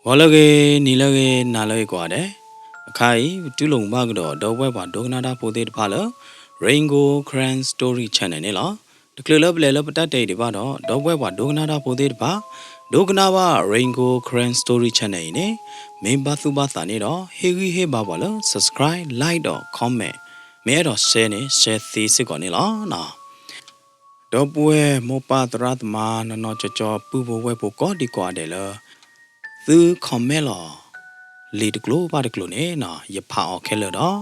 ဂီၤလၢအဂ့ၤ, နံၤလၢအဂ့ၤ, နၤလၢအဂ့ၤကိးဂၤဒဲး, အခါအံၤ ပတူၢ်လိာ်မုာ်ဘၣ်ကဒီး ဒီပုၢ်ဝဲၢ်ပှၤဒိကနၣ်တၢ်ဖိသ့ၣ်တဖၣ်လၢ Rain Gold Karen Story Channel န့ၣ်လီၤ. တချုးလၢပလဲၤလၢပတၢ်တဲအံၤဒံးဘၣ်ဒီး ဒီပုၢ်ဝဲၢ်ပှၤဒိကနၣ်တၢ်ဖိသ့ၣ်တဖၣ် ဒိကနၣ်ဘၣ် Rain Gold Karen Story Channel အံၤန့ၣ် မ့ၢ်ဘၣ်သူၣ်ဘၣ်သးန့ၣ်ဒီး ဟ့ၣ်ဂံၢ်ဟ့ၣ်ဘါပှၤလၢ subscribe, like ဒီး comment, မ့ၢ်အဲၣ်ဒိး share န့ၣ် share သ့စ့ၢ်ကီးန့ၣ်လီၤ. ဒီပုၢ်ဝဲၢ်မိၢ်ပၢ်သရၣ်သမါ နီၢ်နီၢ်ကၠီကၠီ ပုၢ်ဖိဝဲၢ်ဖိကိးဒံကိးဂၤဒဲးလၢ သု comment လီၤ လံာ်တကျိၤဘၣ်တကျိၤန့ၣ် ယဖးအီၤခဲလၢာ်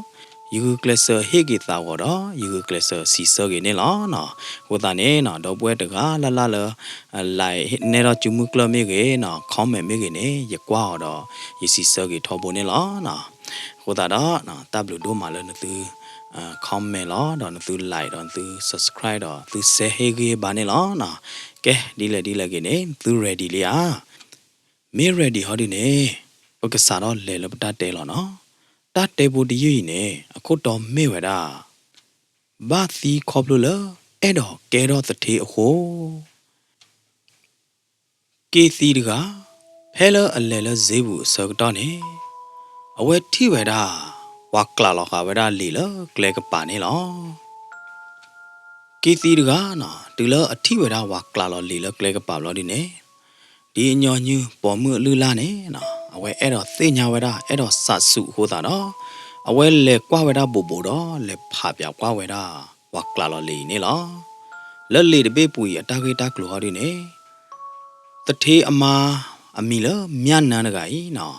ဒီး ယဂုာ်ကျဲးစၢးဟ့ၣ်က့ၤသးဂီၤဒီး ယဂုာ်ကျဲးစၢးစံးဆၢက့ၤန့ၣ်လီၤ. အဃိသတးန့ၣ် ဒီပုၢ်ဝဲၢ်တဂၤလၢ်လၢ်လၢ like နဲၣ်ထီၣ်စုမုၢ်ကျၢၢ်မ့ၢ်ဂ့ၤ comment မ့ၢ်ဂ့ၤန့ၣ် ယကွၢ်အီၤဒီး ယစံးဆၢက့ၤထီဘိန့ၣ်လီၤ. အဃိသတးဒီး တၢ်ဘျုးဒိၣ်မးလၢနသု comment လီၤ ဒီးနသု like ဒီးနသု subscribe ဒီးသု share ဟ့ၣ်ဂံၢ်ဟ့ၣ်ဘါန့ၣ်လီၤ. ကဲ ဒ်လဲၣ်ဒ်လဲၣ်ဂ့ၤန့ၣ် သု ready လံဧါ. မ့ၢ် ready ဟီဒုန့ၣ် ပကစးထီၣ်လဲၤလၢပတၢ်တဲလီၤနီၤ. တၢ်တဲဖိတယုၢ်အံၤန့ၣ် အခိၣ်တီမ့ၢ်ဝဲဒၣ် ဘၣ်သံခီဖျိလၢ အဲၣ်ဒိးကဲထီၣ်သထ့အဃိ. က့ၤသံတဂၤ ဖဲလၢအလဲၤလၢစ့ပူၤအဆၢကတီၢ်န့ၣ် အဝဲထံၣ်ဝဲဒၣ် ပှၤကျးလီၤဃာ်ဝဲဒၣ်လံာ်လၢကျဲကပၤန့ၣ်လီၤ. က့ၤသံတဂၤနီၤ တုၤလၢအထံၣ်ဝဲဒၣ်ပှၤကျးလီၤလံာ်လၢကျဲကပၤဘျီဒုန့ၣ် ဒ်အညီနုၢ်ပိာ်မုၣ်အလုၢ်အလၢ်န့ၣ်နီၤ အဝဲအဲၣ်ဒိးသ့ၣ်ညါဝဲဒၣ် အဲၣ်ဒိးစးစူးအဃိသတးဒီး အဝဲလဲၤကွၢ်ဝဲဒၣ်ဘူးဘူးဒီး လဲၤဖးပၠးကွၢ်ဝဲဒၣ် ပှၤကျးလီၤလံာ်အံၤန့ၣ်လီၤ. လၢလံာ်တဘ့ၣ်ပူၤအံၤအတၢ်ဂ့ၢ်တၢ်ကျိၤဟီဒုန့ၣ် သထ့အမါ အမံၤလၢမၠၣ်နၢတဂၤအံၤနီၤ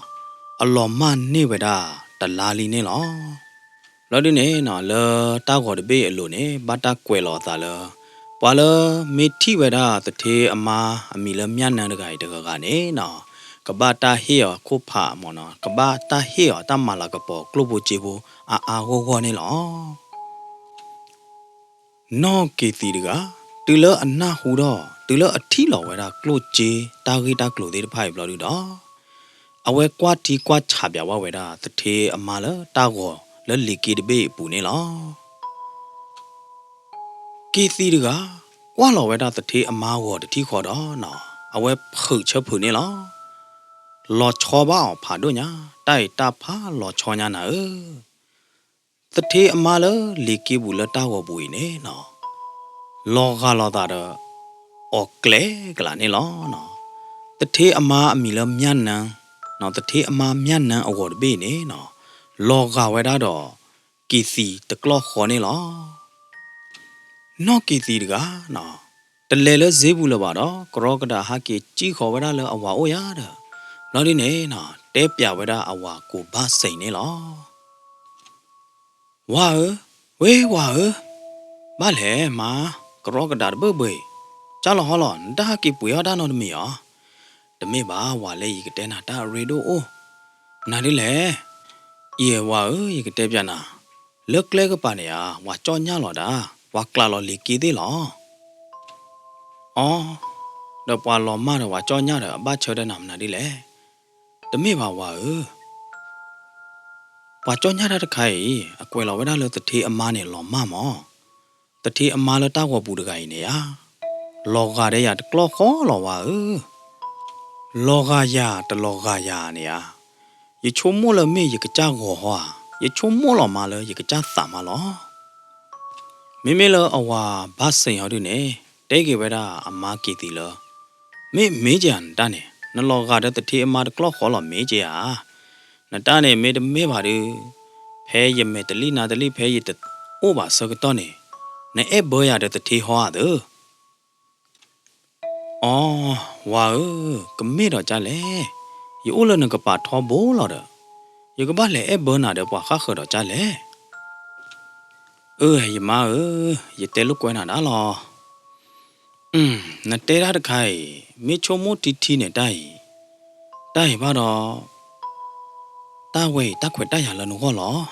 အလီၤမၢ်န့ၢ်ဝဲဒၣ်တလါလံန့ၣ်လီၤ. ဘျီဒုန့ၣ်နီၤ လၢတၢ်ဂီၤတဘ့ၣ်အလိၤန့ၣ် ဘၣ်တၢ်ကွဲးလီၤအသးလၢ ပှၤလၢမ့ၢ်ထံၣ်ဝဲဒၣ်သထ့အမါ အမံၤလၢမၠၣ်နၢတဂၤအံၤတဂၤဂၤန့ၣ်နီၤ ကဘၣ်တၢ်ဟ့ၣ်အီၤခိၣ်ဖးမ့ၢ်နီၤ ကဘၣ်တၢ်ဟ့ၣ်အီၤတၢ်မၤလၤကပီၤကျိၣ်ဖိစ့ဖိအါအါဂီၢ်ဂီၢ်န့ၣ်လီၤ. နီၢ်က့ၤသံတဂၤ တုၤလၢအနၢ်ဟူထီၣ် တုၤလၢအထံၣ်လီၤဝဲဒၣ်ကျိၣ်စ့တၢ်ဂ့ၢ်တၢ်ကျိၤသ့ၣ်တဖၣ်အံၤဘျီဒုဒီး အဝဲကွၢ်ထံကွၢ်ဆးပၠးဝဲဒၣ် သထ့အမါလၢတၢ်ဂီၤလၢလံာ်က့တဘ့ၣ်အပူၤန့ၣ်လီၤ. က့ၤသံတဂၤ ကွၢ်လီၤဝဲဒၣ်သထ့အမါဂီၤတထံၣ်ဃီဒီးနီၤ အဝဲဖုးဆၢဖုးန့ၣ်လီၤ. လီၤဆီဘၣ်အီၤဖးဒိၣ်ညါ, တၢ်အံၤတၢ်ဖးလီၤဆီညါနၤဧၢ. သထ့အမါလၢလံာ်က့ပူၤလၢတၢ်ဂီၤပူၤအံၤန့ၣ်နီၤ လီၤဂာ်လိာ်သးဒီး အီၤကျဲကလးန့ၣ်လီၤ. သထ့အမါအမံၤလၢမၠၣ်နၢ, သထ့အမါမၠၣ်နၢအဂီၤတဘ့ၣ်အံၤန့ၣ်နီၤ လီၤဂာ်ဝဲဒၣ်ဒီး က့ၤသံတကျီၢ်ဃီန့ၣ်လီၤ. နီၢ်က့ၤသံတဂၤနီၤ တလဲၤလၢစ့ပူၤလၢၤဘၣ်ဒီး ကရီကဒးဟးက့ၤစံၣ်ဃီၤဝဲဒၣ်လၢအဝၤအိၣ်ယၤဒီး ဘျီဒ်န့ၣ်နီၤ တဲပၠးဝဲဒၣ်အဝၤကိးဘၣ်စ့ၢ်န့ၣ်လီၤ. ဝၤဧၢ, ဝ့ဝၤဧၢ, ဘၣ်လဲၣ်မါ, ကရီကဒးတဘၢၣ်ဘှ့ၣ်, ကၢ်လီၤဟီလီၤ နတၢ်ဟးက့ၤပှ့ၤအီၣ်တၢ်နီတမံၤဧါ. တမ့ၢ်ဘၣ်ဝၤလၢယကတဲနၤတၢ်အရ့ဒိၣ်အိၣ်, နၤဒ်လဲၣ်. ယဲဝၤဧၢ, ယကတဲပၠးနၤ, လၢကျဲကပၤန့ၣ်ဧါ ပှၤကၠီၣ်ညၣ်လီၤဒၣ်, ပှၤကျးလီၤလံာ်က့သ့ၣ်လီၤ. အိ, ဒီးပှၤလီၤမၢ်ဒီးပှၤကၠီၣ်ညၣ်ဒီးအဘၣ်ဆၢတဲနၤမနုၤဒ်လဲၣ်. တမ့ၢ်ဘၣ်ဝၤဧၢ, ပှၤကၠီၣ်ညၣ်တၢ်တခါအံၤ အကွဲးလီၤဝဲဒၣ်လၢသထ့အမါန့ၣ်လီၤမၢ်မး, သထ့အမါလၢတၢ်ဂီၤပူၤတဂၤအံၤန့ၣ်ဧါ, လီၤဂာ်ဒီးယၤတကျီၢ်ဃီလီၤဝၤဧၢ. လီၤဂာ်ယၤတလီၤဂာ်ယၤန့ၣ်ဧါ, ယဆိကမိၣ်လၢမ့ၢ်ယကစၢ်ဂီၤဟီဧါ, ယဆိကမိၣ်လီၤမးလၢယကစၢ်သးမးလီၤ. မ့မ့ၢ်လၢအဝၤဘၣ်စ့ၢ်ဟီဒုန့ၣ် တဲက့ၤဝဲဒၣ်အမါက့ၤသံလၢ မ့ၢ်မ့ၢ်က့ၤဧါနတၢ်န့ၣ် နလီၤဂာ်ဒီးသထ့အမါတကျီၢ်ဃီလီၤမ့ၢ်က့ၤဧါ. နတၢ်န့ၣ်မ့ၢ်တမ့ၢ်ဘၣ်ဒီး ဖဲယမဲာ်တလံၣ်နါတလံၣ် ဖဲယတအိၣ်ဘၣ်ဆၢကတီၢ်န့ၣ် နအဲၣ်ဘၢယၤဒီးသထ့ဟီဧါသၢ. အိ, ဝၤဧၢ, ကမ့ၢ်ဒီးကၢ်လဲၣ်, ယအိၣ်လၢနကပၤထီဘိလီၤဒီး ယကဘၣ်လဲၤအဲၣ်ဘၢနၤဒီးပှၤဃၣ်ဃၢၤဒီးကၢ်လဲၣ်. အၢ ယမါဧၢ, ယတဲလိာ်ကွဲနၤဒၣ်လီၤ. နတဲတၢ်တခါအံၤ မ့ၢ်ဆိကမိၣ်ထံထံန့ၣ်တၢ်အံၤ, တၢ်အံၤဘၣ်ဒီး တၢ်ဝဲအံၤတၢ်ခွဲးတၢ်ယာ်လၢနဂီၢ်လီၤ.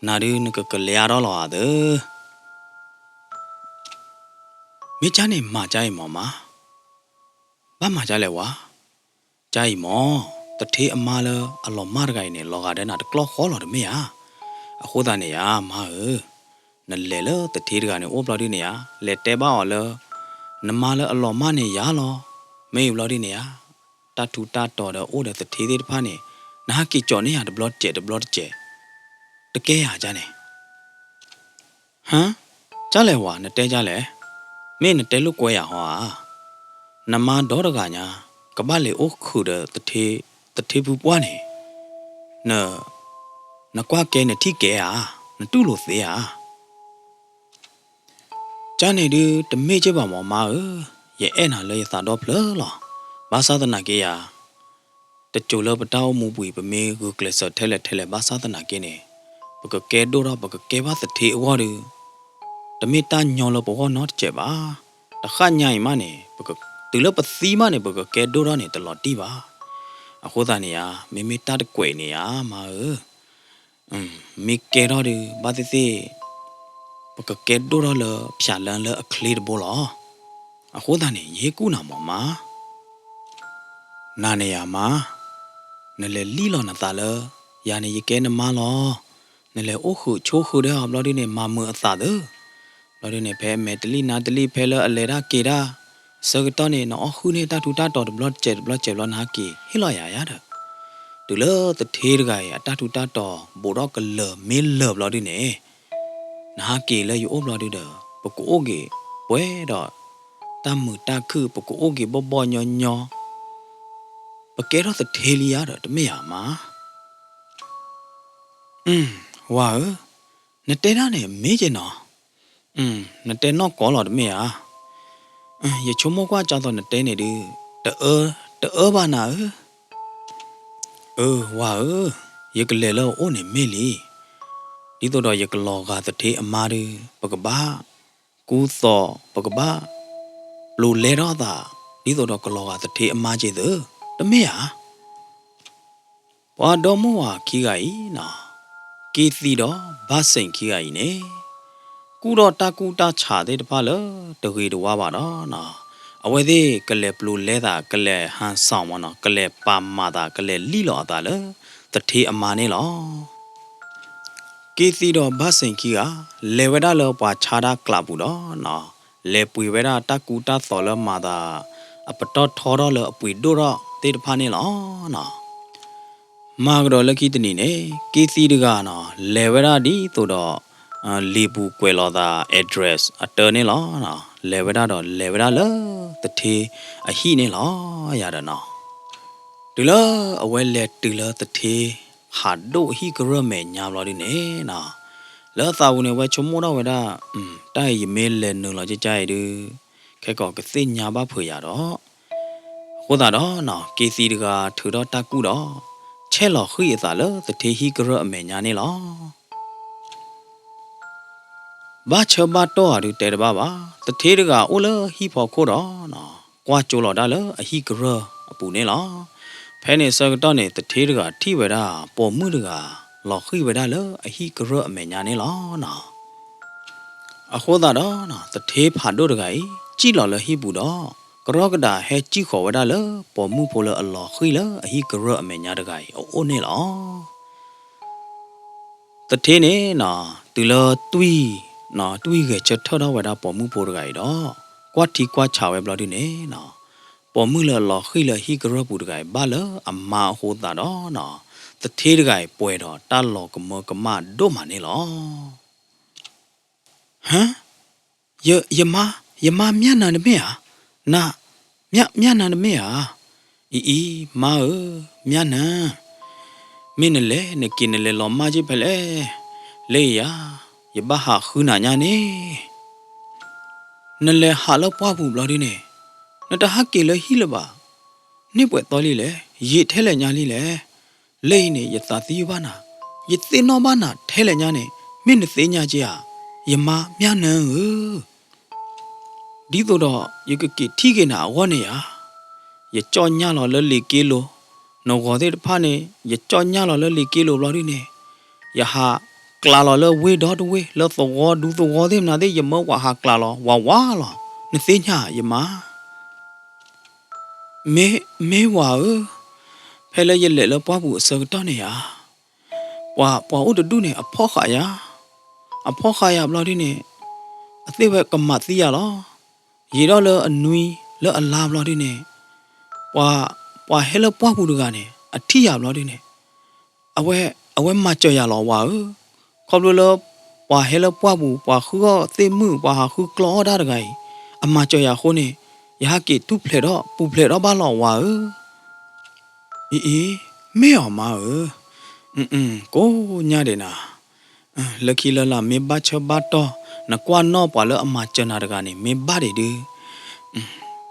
နၤဒုးနကကလဲၤအါထီၣ်လီၤဧါသၢ. မ့ၢ်ကၢ်န့ၣ်မၤကၢ်အံၤမးမါ, ဘၣ်မၤကၢ်လဲၣ်ဝၤ. ကၢ်အံၤမး, သထ့အမါလၢအလီၤမၢ်တဂၤအံၤန့ၣ် လီၤဂာ်ဒီးနၤတကျီၢ်ဃီလီၤတမ့ၢ်ဧါ. အဃိသတးန့ၣ်ဧါ မါဧၢ, နလဲၤလၢသထ့တဂၤန့ၣ်အိၣ်ဘျီဒုန့ၣ်ဧါ, လဲၤတဲဘၣ်အီၤလၢ နမါလၢအလီၤမၢ်န့ၣ်ယၤလီၤ. မ့ၢ်အံၤဘျီဒုန့ၣ်ဧါ, တၢ်ထူးတၢ်တီၤဒီးအိၣ်ဒီးသထ့သ့ၣ်တဖၣ်န့ၣ်, နဟးက့ၤကၠီၤန့ၢ်ယၤတဘျီတစဲးတဘျီတစဲး, တကဲယၤဒ်န့ၣ်. ဟါ, ကၢ်လဲၣ်ဝၤ နတဲကၢ်လဲၣ်, မ့ၢ်နတဲလိာ်ကွဲယၤဟီဧါ. နမါဒီတဂၤညါ ကဘၣ်လဲၤအိၣ်ခုးဒီးသထ့, သထ့ဖုပှၢ်န့ၣ်, န, နကွၢ်ကဲနထံၣ်ကဲဧါ, နတူၢ်လိာ်သ့ဧါ. ကၢ်န့ၣ်ဒုးတမ့ၢ်က့ဘၣ်မးမါဧၢ, ယအဲၣ်နၤလၢယသးဒီဖျၢၣ်လီၤ. ဘၣ်ဆၣ်သနာ်က့ယၤ တစိၤလၢပတၢ်အိၣ်မူပူၤ ပမ့ၢ်ဂုာ်ကျဲးစၢးထဲလဲၣ်ထဲလဲၣ်ဘၣ်ဆၣ်သနာ်က့န့ၣ်, ပကကဲဒိၣ်ထီၣ် ပကကဲဘၣ်သထ့အဂီၢ်ဒီး, တမ့ၢ်တၢ်ညီလၢပဂီၢ်နီတစဲးဘၣ်. တဃၣ်ညါအံၤမးန့ၣ်, တုၤလၢပသံမးန့ၣ် ပကကဲဒိၣ်ထီၣ်န့ၣ် တလီၤတံၢ်ဘၣ်. အဃိသတးန့ၣ်ဧါ, မ့မ့ၢ်တၢ်တကွဲးန့ၣ်ဧါ မါဧၢ, မ့ၢ်ကဲထီၣ်ဒီး ဘၣ်သ့ၣ်သ့ၣ် ပကကဲဒိၣ်ထီၣ်လၢဖၠးလၢလၢအချ့တဘိလီၤ. အဃိသတးန့ၣ် ယဟ့ၣ်ကူၣ်နၤမးမါ. နၤန့ၣ်ယၤမါ, နလဲၤလံၣ်လီၤနသးလၢ ယၤန့ၣ်ယကဲနမါလီၤ. နလဲၤအိၣ်ဃုာ်ဆိဃုာ်ဒီးအီၤဘျီဒုန့ၣ် မၤမုာ်အသးသၢ. ဘျီဒုန့ၣ် ဖဲအမဲာ်တလံၣ်နါတလံၣ် ဖဲလၢအလဲၤတၢ်က့ၤတၢ် ဆၢကတီၢ်န့ၣ် နအီၣ်ဃုာ်န့ၢ်တၢ်ထူးတၢ်တီၤတဘျီတစဲးတဘျီတစဲးဘျီ နဟးက့ၤဟ့ၣ်လီၤယၤယၤဒီး, တုၤလၢသထ့တဂၤအံၤ အတၢ်ထူးတၢ်တီၤဘူးထီၣ်ကလၢာ်မ့ၢ်လၢာ်ဘျီဒုန့ၣ်, နဟးက့ၤလၢယအိၣ်ဘျီဒုဒီး ပကအိၣ်က့ၤပှဲၤဒီးတၢ်မုာ်တၢ်ခုၣ် ပကအိၣ်က့ၤဘီၣ်ဘီၣ်ညီညီ, ပကဲထီၣ်သထ့လံယၤဒီး တမ့ၢ်ဧါမါ. ဝၤဧၢ, နတဲဒၣ်န့ၣ်မ့ၢ်က့နီၤ. နတဲနီၢ်ကီၢ်လီၤတမ့ၢ်ဧါ. ယဆိကမိၣ်ကွၢ်ကၢ်သိးနတဲန့ၣ်ဒုး, တအၢ, တအၢဘၣ်နၤဧၢ. အၢ ဝၤဧၢ, ယကလဲၤလၢအအိၣ်န့ၣ်မ့ၢ်လံ. ဒ်သိးဒီးယကလီၤဂာ်သထ့အမါဒီး ပကဘၣ်ကူသိး ပကဘၣ်ပျိးလဲထီၣ်သး ဒ်သိးဒီးကလီၤဂာ်သထ့အမါက့သု, တမ့ၢ်ဧါ. ပှၤဒီမါဝၤခံဂၤအံၤနီၤ, က့သံဒီးဘၣ်စ့ၣ်ခံဂၤအံၤန့ၣ်, ကူၣ်ထီၣ်တၢ်ကူၣ်တၢ်ဆးသ့ၣ်တဖၣ်လၢတဂ့ၤတဝါဘၣ်ဒီးနီၤ, အဝဲသ့ၣ်ကလဲၤပျိးလဲသး ကလဲၤဟးစၣ်မးနီၤ, ကလဲၤပာ်မၤသး ကလဲၤလံၣ်လီၤအသးလၢသထ့အမါန့ၣ်လီၤ. က့သံဒီးဘၣ်စ့ၣ်ခံဂၤ လဲၤဝဲဒၣ်လၢပှၤဆါတၢ်ကျးပူၤဒီးနီၤ, လဲၤပှ့ၤဝဲဒၣ်တၢ်ကူတၢ်သိးလၢမၤသး အပတီၢ်ထီထီၣ်လၢအပှ့ၤဒိၣ်ထီၣ်သ့ၣ်တဖၣ်န့ၣ်လီၤ. မၤကဒီးလၢခံတနံၤန့ၣ် က့သံတဂၤနီၤ လဲၤဝဲဒၣ်ဒ်သိးဒီး လံာ်ပူၤကွဲးလီၤသး address အတၢန့ၣ်လီၤ. လဲၤဝဲဒၣ်ဒီး လဲၤဝဲဒၣ်လၢသထ့အဟံၣ်န့ၣ်လီၤ ယၤဒီးနီၤ. တုၤလၢအဝဲလဲၤတုၤလၢသထ့ ဖးဒိၣ်အဟံၣ်ကရၢၢ်မဲာ်ညါဘျီဒုန့ၣ်နီၤ, လၢအသးပူၤန့ၣ် အဝဲဆိကမိၣ်ထီၣ်ဝဲဒၣ်, တၢ်အံၤယမ့ၢ်လဲၤနုာ်လီၤကကါအံၤဒုး ခဲကိာ်ကသ့ၣ်ညါဘၣ်ဖုးယၤဒီး, အဃိသတးဒီးနီၤ က့သံတဂၤထုးထီၣ်တၢ်ကူၣ်ဒီး ဆဲးလီၤဃံၣ်အသးလၢသထ့ဟံၣ်ကရၢၢ်အမဲာ်ညါန့ၣ်လီၤ. ဘၣ်ဆၢဘၣ်တီၢ်အီၤဒုးတဲတဘၣ်ဘၣ်, သထ့တဂၤအိၣ်လၢဟံၣ်ဖီခိၣ်ဒီးနီၤ ကွၢ်ကၠိလီၤဒၣ်လၢအဟံၣ်ကရၢၢ်အပူၤန့ၣ်လီၤ. ဖဲန့ၣ်ဆၢကတီၢ်န့ၣ် သထ့တဂၤထံၣ်ဝဲဒၣ်ပိာ်မုၣ်တဂၤ လီၤဃံၣ်ဝဲဒၣ်လၢအဟံၣ်ကရၢၢ်အမဲာ်ညါန့ၣ်လီၤနီၤ. အဃိသတးဒီးနီၤ သထ့ဖးဒိၣ်တဂၤအံၤ စံၣ်လီၤလၢဟံၣ်ပူၤဒီး ကရီကဒးဟဲစံၣ်ဃီၤဝဲဒၣ်လၢပိာ်မုၣ်ဖိလၢအလီၤဃံၣ်လၢအဟံၣ်ကရၢၢ်အမဲာ်ညါတဂၤအံၤအအိၣ်န့ၣ်လီၤ. သထ့န့ၣ်နီၤ တုၤလၢတွံၢ်, တွံၢ်ဂဲၤဆၢထၢၣ်ထီၣ်ဝဲဒၣ်ပိာ်မုၣ်ဖိတဂၤအံၤဒီး ကွၢ်ထံကွၢ်ဆးဝဲဘျီဒုန့ၣ်နီၤ, ပိာ်မုၣ်လၢအလီၤဃံၣ်လၢအဟံၣ်ကရၢၢ်ပူၤတဂၤအံၤ ဘၣ်လၢအမါအဃိသတးဒီးနီၤ သထ့တဂၤအံၤပှဲၤဒီးတၢ်လီၤကမၢကမၣ်ဒိၣ်မးန့ၣ်လီၤ. ဟါ, ယ, ယမါ, ယမါမၠၢ်နၤတမ့ၢ်ဧါ, န, မၠၢ်, မၠၢ်နၤတမ့ၢ်ဧါ. အံၤအံၤ မါဧၢ, မၠၢ်နၤ, မ့ၢ်နလဲၤနက့ၤနလဲၤလီၤမၢ်က့ၤဖဲလဲၣ်, လၢယၤ, ယဘၣ်ဟးဃုနၤညါန့ၣ် နလဲၤဟးလၢပှၢ်ပူၤဘျီဒုန့ၣ်, နတဟးက့ၤလၢဟံၣ်လၢၤဘၣ်. န့ၢ်ပှဲၤသီလံလဲၣ်, ယံာ်ထဲလဲၣ်ညါလံလဲၣ်. လၢအံၤန့ၣ် ယသးသယုၢ်ဘၣ်နၤ, ယသ့ၣ်နီၣ်ဘၣ်နၤထဲလဲၣ်ညါန့ၣ်, မ့ၢ်နသ့ၣ်ညါက့ၤဧါ, ယမါမၠၢ်နၤဧၢ. ဒ်သိးဒီးယကက့ၤထံၣ်က့ၤနၤအဂီၢ်န့ၣ်ဧါ. ယကၠီၣ်ညၣ်လီၤလၢလ့ၤက့လိၤ, နဂီၤသ့ၣ်တဖၣ်န့ၣ် ယကၠီၣ်ညၣ်လီၤလၢလ့ၤက့လိၤဘျီဒုန့ၣ်, ယဟးကျးလီၤလၢဝ့ၢ်ဒီတဝ့ၢ် လၢသဝီဒူသဝီသ့ၣ်မနုၤသ့ၣ် ယမၢဝးဟးကျးလီၤ ဝးဝးလီၤ. နသ့ၣ်ညါယမါ မ့ၢ်, မ့ၢ်ဝၤဧၢ, ဖဲလၢယလဲၤလၢပှၢ်ပူၤအဆၢကတီၢ်န့ၣ်ဧါ, ပှၤ, ပှၤအိၣ်တဒူၣ်န့ၣ် အဖီၣ်ဃာ်ယၤ, အဖီၣ်ဃာ်ယၤဘျီဒုန့ၣ်, အသ့ၣ်ဝဲကမၤသံယၤလီၤ. ယံာ်ဒီးလၢအနွံလၢအလါဘျီဒုန့ၣ်, ပှၤ ပှၤဟဲလၢပှၢ်ပူၤတဂၤန့ၣ် အထံၣ်ယၤဘျီဒုန့ၣ် အဝဲ အဝဲမၤစၢၤယၤလီၤဝၤဧၢ, ခီဖျိလၢ ပှၤဟဲလၢပှၢ်ပူၤ ပှၤဃုအီၣ်သ့ၣ်မုၣ် ပှၤဟးဃုကျီအီၣ်တၢ်တဂၤအံၤ အမၤစၢၤယၤအဃိန့ၣ် ယဟးက့ၤထူၣ်ဖျဲးထီၣ်ပူၤဖျဲးထီၣ်ဘၣ်လီၤဝၤဧၢ. အံၤအံၤ မ့ၢ်အီၤမါဧၢ, ကိးညါဒံးနၤ, လၢခံလၢ်လၢ်မ့ၢ်ဘၣ်ဆၢဘၣ်တီၢ် နကွၢ်နီၣ်ပှၤလၢအမၤစၢၤနၤတဂၤန့ၣ် မ့ၢ်ဘၣ်ဒံး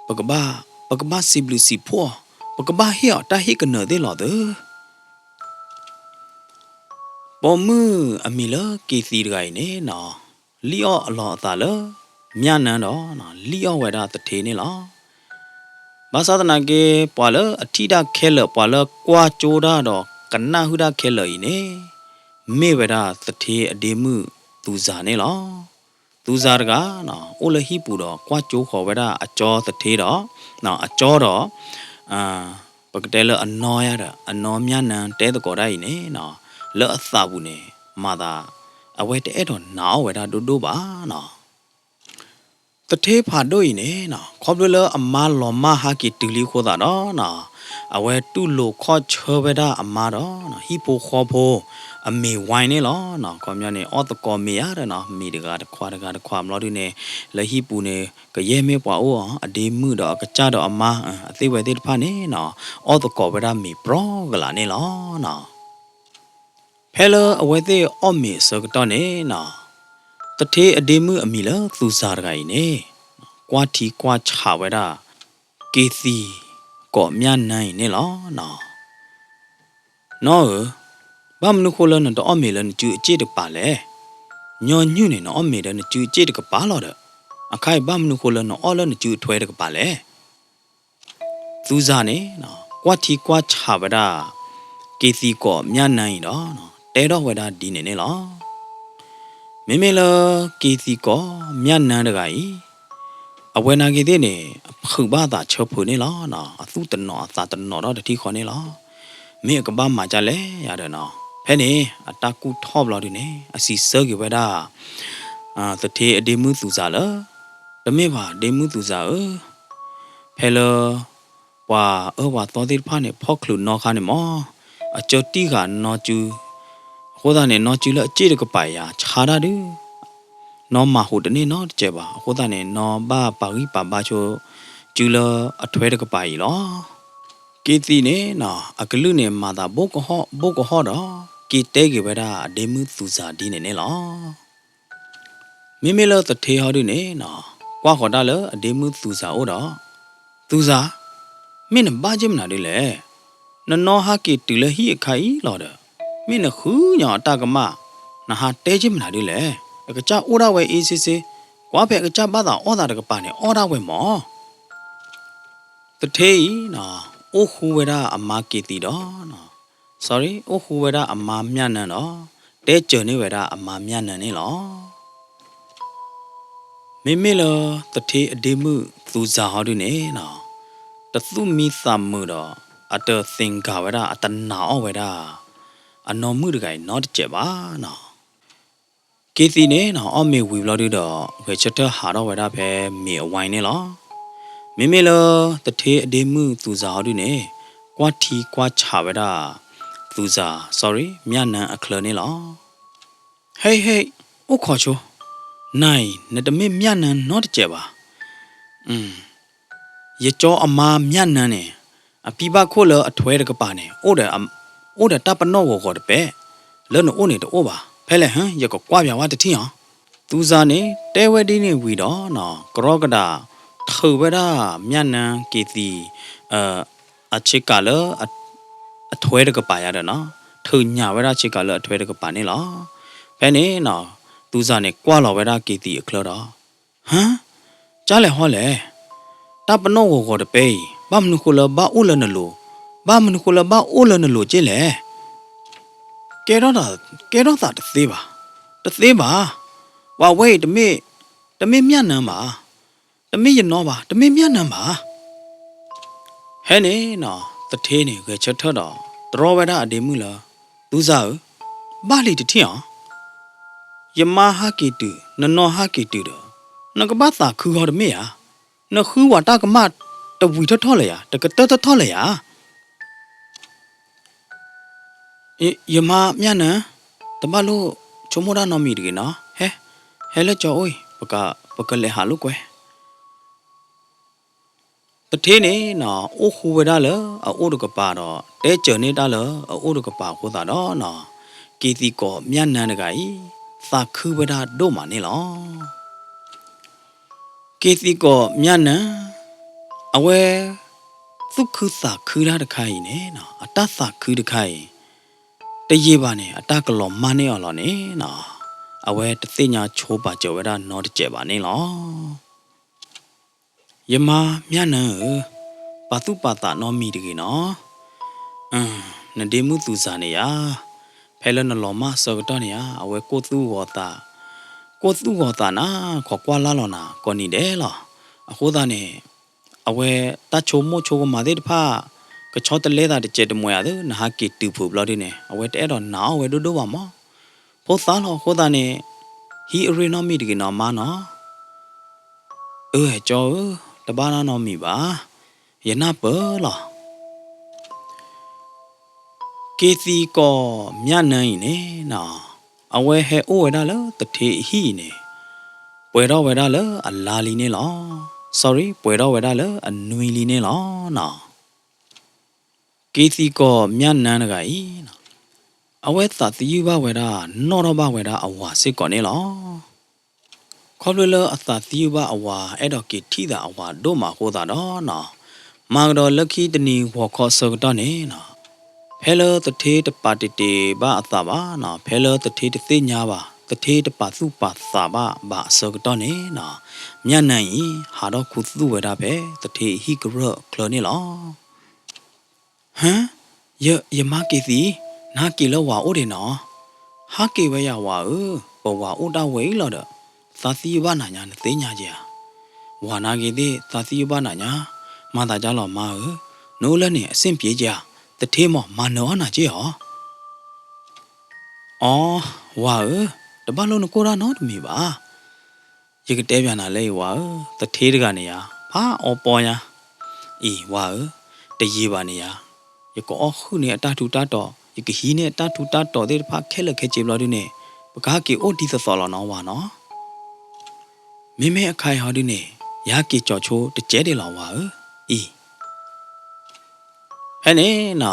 ဒု ပကဘၣ် ပကဘၣ်စံးဘျုးစံးဖှိၣ်အီၤ, ပကဘၣ်ဟ့ၣ်အီၤတၢ်ဟ့ၣ်ကနၢၤသ့ၣ်လီၤသၢ. ပိာ်မုၣ်အမံၤလၢက့ၤသံတဂၤအံၤန့ၣ်နီၤ, လံၣ်အီၣ်အလီၤအသးလၢ မၠၣ်နၢဒီး လံၣ်အီၣ်ဝဲဒၣ်သထ့န့ၣ်လီၤ. ဘၣ်ဆၣ်သနာ်က့ ပှၤလၢအထံၣ်တၢ်ခဲလၢာ် ပှၤလၢကွၢ်ကၠိတၢ်ဒီးကနၣ်ဟုၣ်တၢ်ခဲလၢာ်အံၤန့ၣ် မ့ၢ်ဝဲဒၣ်သထ့အဒ့မုၣ်သူၣ်စၢ်န့ၣ်လီၤ. သူၣ်စၢ်တဂၤ အိၣ်လၢဟံၣ်ပူၤဒီးကွၢ်ကၠိဃီၤဝဲဒၣ်အကၠီသထ့ဒီး အကၠီဒီး ပကတဲလၢအနီၢ်ယါဒီး အနီၢ်မၠၣ်နၢတဲသကိးတၢ်အံၤန့ၣ်နီၤ, လၢအသးပူၤန့ၣ် မၤသး အဝဲတအဲၣ်ဒိးနာ်အီၣ်ဝဲဒၣ်ဒိၣ်ဒိၣ်ဘၣ်နီၤ. သထ့ဖးဒိၣ်အံၤန့ၣ်နီၤ ခီဖျိလၢအမါလီၤမၢ်ဟးက့ၤတုၤလံအဃိသတးဒီးနီၤ, အဝဲတူၢ်လိာ်ခီၣ်ဆၢဝဲဒၣ်အမါဒီး ဟံၣ်ဖိဃီဖိ အမ့ၤဝါန့ၣ်လီၤ. ခီပညီန့ၣ် အီၣ်သကိးမ့ၤယါဒီးနီၤ မ့ၤတဂၤတခွးတဂၤတခွး ဘျီဒုန့ၣ် လၢဟံၣ်ပူၤန့ၣ် ကယဲၢ်မ့ၢ်ပှၤအိၣ်အီၤ အဒ့မုၣ်ဒီးအကစၢ်ဒီးအမါ အသ့ၣ်ဝဲသ့ၣ်တဖၣ်န့ၣ်နီၤ အီၣ်သကိးဝဲဒၣ်မ့ၤပြီကလာ်န့ၣ်လီၤ. ဖဲလၢအဝဲသ့ၣ်အီၣ်မ့ၤအဆၢကတီၢ်န့ၣ်နီၤ, သထ့အဒ့မုၣ်အမံၤလၢသူၣ်စၢ်တဂၤအံၤန့ၣ် ကွၢ်ထံကွၢ်ဆးဝဲဒၣ် က့ၤသံၣ်ကိးမၠၣ်နၢအံၤန့ၣ်လီၤ. နီၢ်ဧၢ, ဘၣ်မနုၤဃိလၢနတအီၣ်မ့ၤလၢနစုအစ့ၣ်တကပၤလဲၣ်. ညီနုၢ်န့ၣ် နအီၣ်မ့ၤဒီးနစုအစ့ၣ်တကပၤလီၤဒီး အခါအံၤဘၣ်မနုၤဃိလၢနအီၣ်လၢနစုအထွဲတကပၤလဲၣ်. သူၣ်စၢ်န့ၣ် ကွၢ်ထံကွၢ်ဆးဝဲဒၣ် က့ၤသံၣ်ကိးမၠၣ်နၢအံၤဒီး တဲထီၣ်ဝဲဒၣ်ဒ်န့ၣ်န့ၣ်လီၤ. မ့မ့ၢ်လၢက့ၤသံၣ်ကိးမၠၣ်နၢတဂၤအံၤ အဝဲနာ်က့ၤသ့ၣ်န့ၣ် အဖုးဘၣ်အသးဆၢဖုးန့ၣ်လီၤ. အသူၣ်တနီၤအသးတနီၤထီၣ်တထံၣ်ဃီန့ၣ်လီၤ. မ့ၢ်အကဘၣ်မၤဒ်လဲၣ်ယါဒီးနီၤ, ဖဲန့ၣ် အတၢ်ကူၣ်ထီၣ်ဘျီဒုန့ၣ် အစံးဆၢက့ၤဝဲဒၣ် သထ့အဒ့မုၣ်သူၣ်စၢ်လၢ တမ့ၢ်ဘၣ်ဒ့မုၣ်သူၣ်စၢ်ဧၢ, ဖဲလၢ ပှၤအၢပှၤသီသ့ၣ်တဖၣ်န့ၣ် ဖီၣ်ချုးနီၢ်ခါန့ၣ်မး, အကၢတံၢ်ဃာ်နီၢ်စု, အဃိသတးန့ၣ် နီၢ်စုလၢအစ့ၣ်တကပၤယၤဆါတၢ်ဒုး နီၢ်မၤဟူးတန့ၢ်နီတစဲးဘၣ်. အဃိသတးန့ၣ် နီၢ်ဘၣ်ပာ်ဂံၢ်ပာ်ဘါဆိ စုလၢအထွဲတကပၤအံၤလီၤ. က့ၤသံၣ်န့ၣ်နီၤ အကလုၢ်န့ၣ် မၤသးဘိကဟီၣ်ဘိကဟီၣ်ဒီး က့ၤတဲက့ၤဝဲဒၣ်အဒ့မုၣ်သူၣ်စၢ်ဒ်န့ၣ်န့ၣ်လီၤ. မ့မ့ၢ်လၢသထ့ဟီဒုန့ၣ်နီၤ, ကွၢ်ဃီၤတၢ်လၢအဒ့မုၣ်သူၣ်စၢ်အိၣ်ဒီး, သူၣ်စၢ်, မ့ၢ်နဘၣ်က့ၤမနုၤဒ်လဲၣ်. နနီၢ်ဟးက့ၤတုၤလၢဟံၣ်အခါအံၤလီၤဒီး, မ့ၢ်နဃုညီအတၢ်ကမၣ်, နဟးတဲက့ၤမနုၤဒ်လဲၣ်. အကစၢ်အိၣ်ဒၣ်ဝဲအ့စ့စ့, ကွၢ်ဖဲအကစၢ်ဘၣ်သးအီၣ်သးတကပၤန့ၣ် အီၣ်ဒၣ်ဝဲမး. သထ့အံၤ, အိၣ်ဃူဝဲဒၣ်အမါက့ၤသံၣ်ဒီး, sorry, အိၣ်ဃူဝဲဒၣ်အမါမၠၣ်နၢဒီး, တဲစၢၤန့ၢ်ဝဲဒၣ်အမါမၠၣ်နၢန့ၣ်လီၤ. မ့မ့ၢ်လၢသထ့အဒ့မုၣ်သူၣ်စၢ်ဟီဒုန့ၣ်နီၤ, တသူၣ်မံသးမုာ်ဒီး အတသ့ၣ်ကၤဝဲဒၣ် အတနာ်အီၣ်ဝဲဒၣ် အနီၢ်မုၣ်တဂၤအံၤနီတစဲးဘၣ်နီၤ. က့ၤသံၣ်န့ၣ်နီၤ အီၣ်မ့ၤဝံၤဘျီဒုဒီး ဂဲၤဆၢထၢၣ်ဟးထီၣ်ဝဲဒၣ်ဖဲမ့ၤအဝါအံၤန့ၣ်လီၤ. မ့မ့ၢ်လၢသထ့အဒ့မုၣ်သူၣ်စၢ်ဟီဒုန့ၣ် ကွၢ်ထံကွၢ်ဆးဝဲဒၣ် သူၣ်စၢ်, sorry, မၠၣ်နၢအချၢန့ၣ်လီၤ. ဟဲဟဲ, အိၣ်ခိးဆိ, နၤအံၤ နတမ့ၢ်မၠၣ်နၢနီတစဲးဘၣ်. ယကၠီအမါမၠၣ်နၢန့ၣ် အဖံဘၣ်ခိၣ်လၢအထွဲတကပၤန့ၣ် အိၣ်ဒီးတၢ်ပနီၣ်ဂီၤဂီၤတပဲာ်, လၢနအိၣ်န့ၣ်တအိၣ်ဘၣ်. ဖဲလဲၣ်ဟၢ ယကကွၢ်ပၠးဝဲတထံၣ်အီၤ. သူၣ်စၢ်န့ၣ် တဲဝဲဒ်န့ၣ်ဝံၤဒီးနီၤ ကရီကဒး ထုးဝဲဒၣ်မၠၣ်နၢက့ၤသံၣ် အဆ့ကၤလၢ အထွဲတကပၤယါဒီးနီၤ, ထုးညၣ်ဝဲဒၣ်ဆ့ကၤလၢအထွဲတကပၤန့ၣ်လီၤ. ဖဲန့ၣ်နီၤ သူၣ်စၢ်န့ၣ် ကွၢ်လီၤဝဲဒၣ်က့ၤသံၣ်အချၢဒီး, ဟၢ, ကၢ်လဲၣ်ဟီလဲၣ်, တၢ်ပနီၣ်ဂီၤဂီၤတပဲာ်အံၤ ဘၣ်မနုၤဃိလၢဘၣ်အိၣ်လၢနလိၤ, ဘၣ်မနုၤဃိလၢဘၣ်အိၣ်လၢနလိၤက့လဲၣ်. ကဲထီၣ်သး, ကဲထီၣ်သးတသ့ဘၣ်, တသ့ဘၣ်. ပှၤဝဲအံၤတမ့ၢ်, တမ့ၢ်မၠၣ်နၢဘၣ်, တမ့ၢ်ယနီဘၣ်, တမ့ၢ်မၠၣ်နၢဘၣ်. ဖဲန့ၣ်နီၤ သထ့န့ၣ် ဂဲၤဆၢထၢၣ်ဒီး တြီဝဲဒၣ်အဒ့မုၣ်လၢ, သူၣ်စၢ်ဧၢ, ဘၣ်လံတထံၣ်အီၤ. ယမါဟးက့ၤတုၤ, နနီၢ်ဟးက့ၤတုၤဒီး, နကဘၣ်သးခုဃီတမ့ၢ်ဧါ. နဃုဝဲတၢ်ကမၣ်တဝံၤထီၣ်ထီၣ်လၢၤယၤ, တကတၢၢ်ထီၣ်ထီၣ်လၢၤယၤ. ယမါမၠၣ်နၢၤ, တဘၣ်လိၣ်ဆိကမိၣ်တၢ်နီတမံၤတဂ့ၤနီၤ, ဟဲ, ဟဲလၢကၠီအိၣ်အံၤ, ပက, ပကလဲၤဟးလိာ်ကွဲ. သထ့န့ၣ်နီၤ အိၣ်ဃူဝဲဒၣ်လၢအအိၣ်တကပၤဒီး တဲစၢၤန့ၢ်တၢ်လၢအအိၣ်တကပၤအဃိသတးဒီးနီၤ, က့ၤသံၣ်ကီၢ်မၠၣ်နၢၤတဂၤအံၤ သးခုဝဲဒၣ်ဒိၣ်မးန့ၣ်လီၤ. က့ၤသံၣ်ကီၢ်မၠၣ်နၢၤ အဝဲ သူၣ်ခုသးခုတၢ်တခါအံၤန့ၣ်နီၤ, အတၢ်သးခုတခါအံၤ တယံာ်ဘၣ်န့ၣ် အတၢ်ကလီၤမၢ်န့ၢ်အီၤလီၤန့ၣ်နီၤ, အဝဲတသ့ၣ်ညါဆိပာ်စၢၤဝဲဒၣ်နီတစဲးဘၣ်န့ၣ်လီၤ. ယမါမၠၣ်နၢၤဧၢ, ပာ်သူၣ်ပာ်သးနီတမံၤတဂ့ၤနီၤ. နဒ့မုၣ်သူၣ်စၢ်န့ၣ်ယါ, ဖဲလၢနလီၤမၢ်အဆၢကတီၢ်န့ၣ်ဧါ, အဝဲကိၢ်သူၣ်ဂီၤသး, ကိၢ်သူၣ်ဂီၤသးနၤ, ခိးကွၢ်လၢ်လီၤနၤ ကိးနံၤဒဲးလီၤ. အဃိသတးန့ၣ် အဝဲတၢ်ဆိကမိၣ်ဆိကမးသ့ၣ်တဖၣ် ကဆီတလဲသးတစဲးတမှဲးဧါသ့ၣ်, နဟးက့ၤတုၤဖုးဘျီဒုန့ၣ် အဝဲတအဲၣ်ဒိးနာ်အီၣ်ဝဲဒိၣ်ဒိၣ်ဘၣ်မး. ဖိသၣ်လီၤအဃိသတးန့ၣ် ဟံးအရ့ၣ်နီတမံၤတဂ့ၤနီၤ မါနီၤ. အၢ ကၠီဧၢ, တဘၣ်တၢ်နီတမံၤဘၣ်. ယနၢ်ပၢၢ်လီၤ. က့ၤသံၣ်ကီၢ်မၠၣ်နၢၤအံၤန့ၣ်နီၤ, အဝဲဟဲအိၣ်ဝဲဒၣ်လၢသထ့အဟံၣ်အံၤန့ၣ် ပှဲၤထီၣ်ဝဲဒၣ်လၢအလါလံန့ၣ်လီၤ. Sorry, ပှဲၤထီၣ်ဝဲဒၣ်လၢအနွံလံန့ၣ်လီၤနီၤ. က့ၤသံၣ်ကီၢ်မၠၣ်နၢၤတဂၤအံၤ အဝဲသးသယုၢ်ဘၣ်ဝဲဒၣ် နီၣ်ထီၣ်ဘၣ်ဝဲဒၣ်အဝၤစ့ၢ်ကီးန့ၣ်လီၤ. ခီဖျိလၢအသးသယုၢ်ဘၣ်အဝၤ အဲၣ်ဒိးက့ၤထံၣ်သးအဝၤဒိၣ်မးအဃိသတးဒီးနီၤ, မၤကဒီးလၢခံတနံၤဂီၤခီအဆၢကတီၢ်န့ၣ်နီၤ, ဖဲလၢသထ့တပာ်တ့ၢ်တ့ၢ်ဘၣ်အသးဘၣ်နီၤ, ဖဲလၢသထ့တသ့ၣ်ညါဘၣ်, သထ့တပာ်သူၣ်ပာ်သးဘၣ်ဘၣ်အဆၢကတီၢ်န့ၣ်နီၤ, မၠၣ်နၢၤအံၤ ဟးထီၣ်ခူသူၣ်ဝဲဒၣ်ဖဲသထ့အဟံၣ်ကရၢၢ်ချၢန့ၣ်လီၤ. ဟၢ, ယ, ယမါက့ၤသံၣ်, နဟးက့ၤလၢဝၤအိၣ်ဒံးနီၤ. ဟးက့ၤဝဲယၤဝၤဧၢ, ပဝၤအိၣ်တၢ်ဝဲအံၤလီၤဒီး, သးသယုၢ်ဘၣ်နၤညါ နသ့ၣ်ညါက့ၤဧါ. ဝၤနာ်က့ၤသ့ၣ် သးသယုၢ်ဘၣ်နၤညါ, မၤသးဒ်လီၤမါဧၢ, နအိၣ်လၢန့ၣ်အဆ့ၣ်ပျ့က့ၤဧါ, သထ့မး မၤနၢၤအီၣ်နၤက့ၤအီၤ. အိ, ဝၤဧၢ, တဘၣ်လိၣ်နကိၢ်တၢ်နီတမံၤဘၣ်. ယကတဲပျးနၤလၢအံၤဝၤဧၢ, သထ့တဂၤန့ၣ်ယါ, ဖးအီပီညါ. အံၤဝၤဧၢ, တယံာ်ဘၣ်န့ၣ်ယါ, ယကအီၣ်ဃုာ်န့ၢ်အတၢ်ထူးတၢ်တီၤ, ယကဟံးန့ၢ်အတၢ်ထူးတၢ်တီၤသ့ၣ်တဖၣ်ခဲလၢာ်ခဲဆ့ဘျီဒုန့ၣ်, ပကဟးက့ၤအိၣ်ဒ်သိးသိးလီၤနီၤဝၤနီၤ. မ့မ့ၢ်အခါအံၤဟီဒုန့ၣ်, ယဟးက့ၤကၠီၤဆိတစဲးဒံးလီၤဝၤဧၢ, အံၤ ဖဲန့ၣ်နီၤ,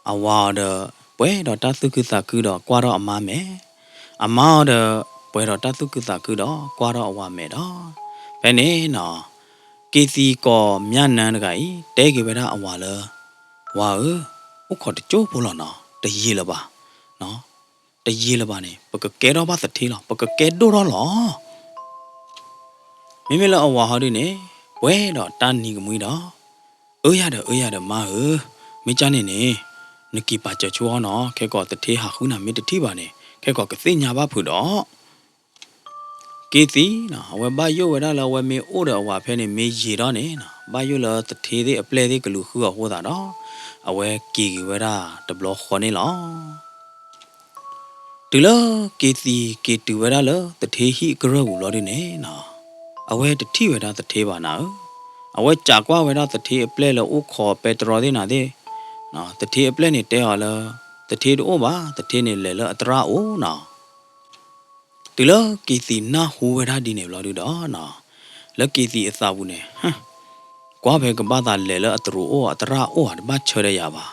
အဝၤအီၤဒီး ပှဲၤဒီးတၢ်သူၣ်ခုသးခုဒီးကွၢ်ထီၣ်အမါမဲာ်, အမါအီၤဒီး ပှဲၤဒီးတၢ်သူၣ်ခုသးခုဒီးကွၢ်ထီၣ်အဝၤမဲာ်ဒီး, ဖဲန့ၣ်နီၤ, က့ၤသံၣ်ကီၢ်မၠၣ်နၢၤတဂၤအံၤ တဲက့ၤဝဲဒၣ်အဝၤလၢ, ဝၤဧၢ, အိၣ်ခိးတကၠိဖိလီၤနီၤ, တယံာ်လၢၤဘၣ်, တယံာ်လၢၤဘၣ်န့ၣ် ပကကဲထီၣ်ဘၣ်သထ့လီၤ, ပကကဲဒိၣ်ထီၣ်လီၤ. မ့မ့ၢ်လၢအဝၤဟီဒုန့ၣ်, ပှဲၤဒီးတၢ်နံၤကမှံဒီး, အၢယၤဒီး အၢယၤဒီးမါဧၢ, မ့ၢ်ကၢ်န့ၣ်န့ၣ်, နက့ၤပာ်စၢၤဆိအီၤနီၤ, ခဲကီးသထ့ဟးဃုနၤမ့ၢ်တထံၣ်ဘၣ်န့ၣ် ခဲကီးကသ့ၣ်ညါဘၣ်ဖုးဒီး က့ၤသံၣ်နီၤ, အဝဲဘၣ်ယိၣ်ဝဲဒၣ်လၢအဝဲမ့ၢ်အိၣ်ဒီးအဝၤဖဲန့ၣ်မ့ၢ်ယံာ်ထီၣ်န့ၣ်နီၤ, ဘၣ်ယိၣ်လၢသထ့သ့ၣ်အပျဲၢ်သ့ၣ်ကလူၤဃုအီၤအဃိသတးဒီး, အဝဲက့ၤက့ၤဝဲဒၣ်တဘျီဃီန့ၣ်လီၤ. တုၤလၢက့ၤသံၣ်က့ၤတုၤဝဲဒၣ်လၢသထ့ဟံၣ်ကရၢၢ်ပူၤဘျီဒုန့ၣ်နီၤ, အဝဲတထံၣ်ဝဲဒၣ်သထ့ဘၣ်နၤဧၢ, အဝဲစးကွၢ်ဝဲဒၣ်သထ့အပျဲၢ်လၢအိၣ်ခိးပဲတြီသ့ၣ်နၤသ့ၣ်, သထ့အပျဲၢ်န့ၣ်တဲအီၤလၢ, သထ့တအိၣ်ဘၣ်, သထ့န့ၣ်လဲၤလၢအသရၣ်အိၣ်နီၤ. တုၤလၢက့ၤသံၣ်နၢ်ဟူဝဲဒၣ်ဒ်န့ၣ်ဘျီဒုဒီးနီၤ, လၢက့ၤသံၣ်အသးပူၤန့ၣ်, ကွၢ်ဖဲကဘၣ်သးလဲၤလၢအသရၣ်အိၣ်အသရၣ်အိၣ်ဧါ တဘၣ်ဆၢဒီးယၤဘၣ်.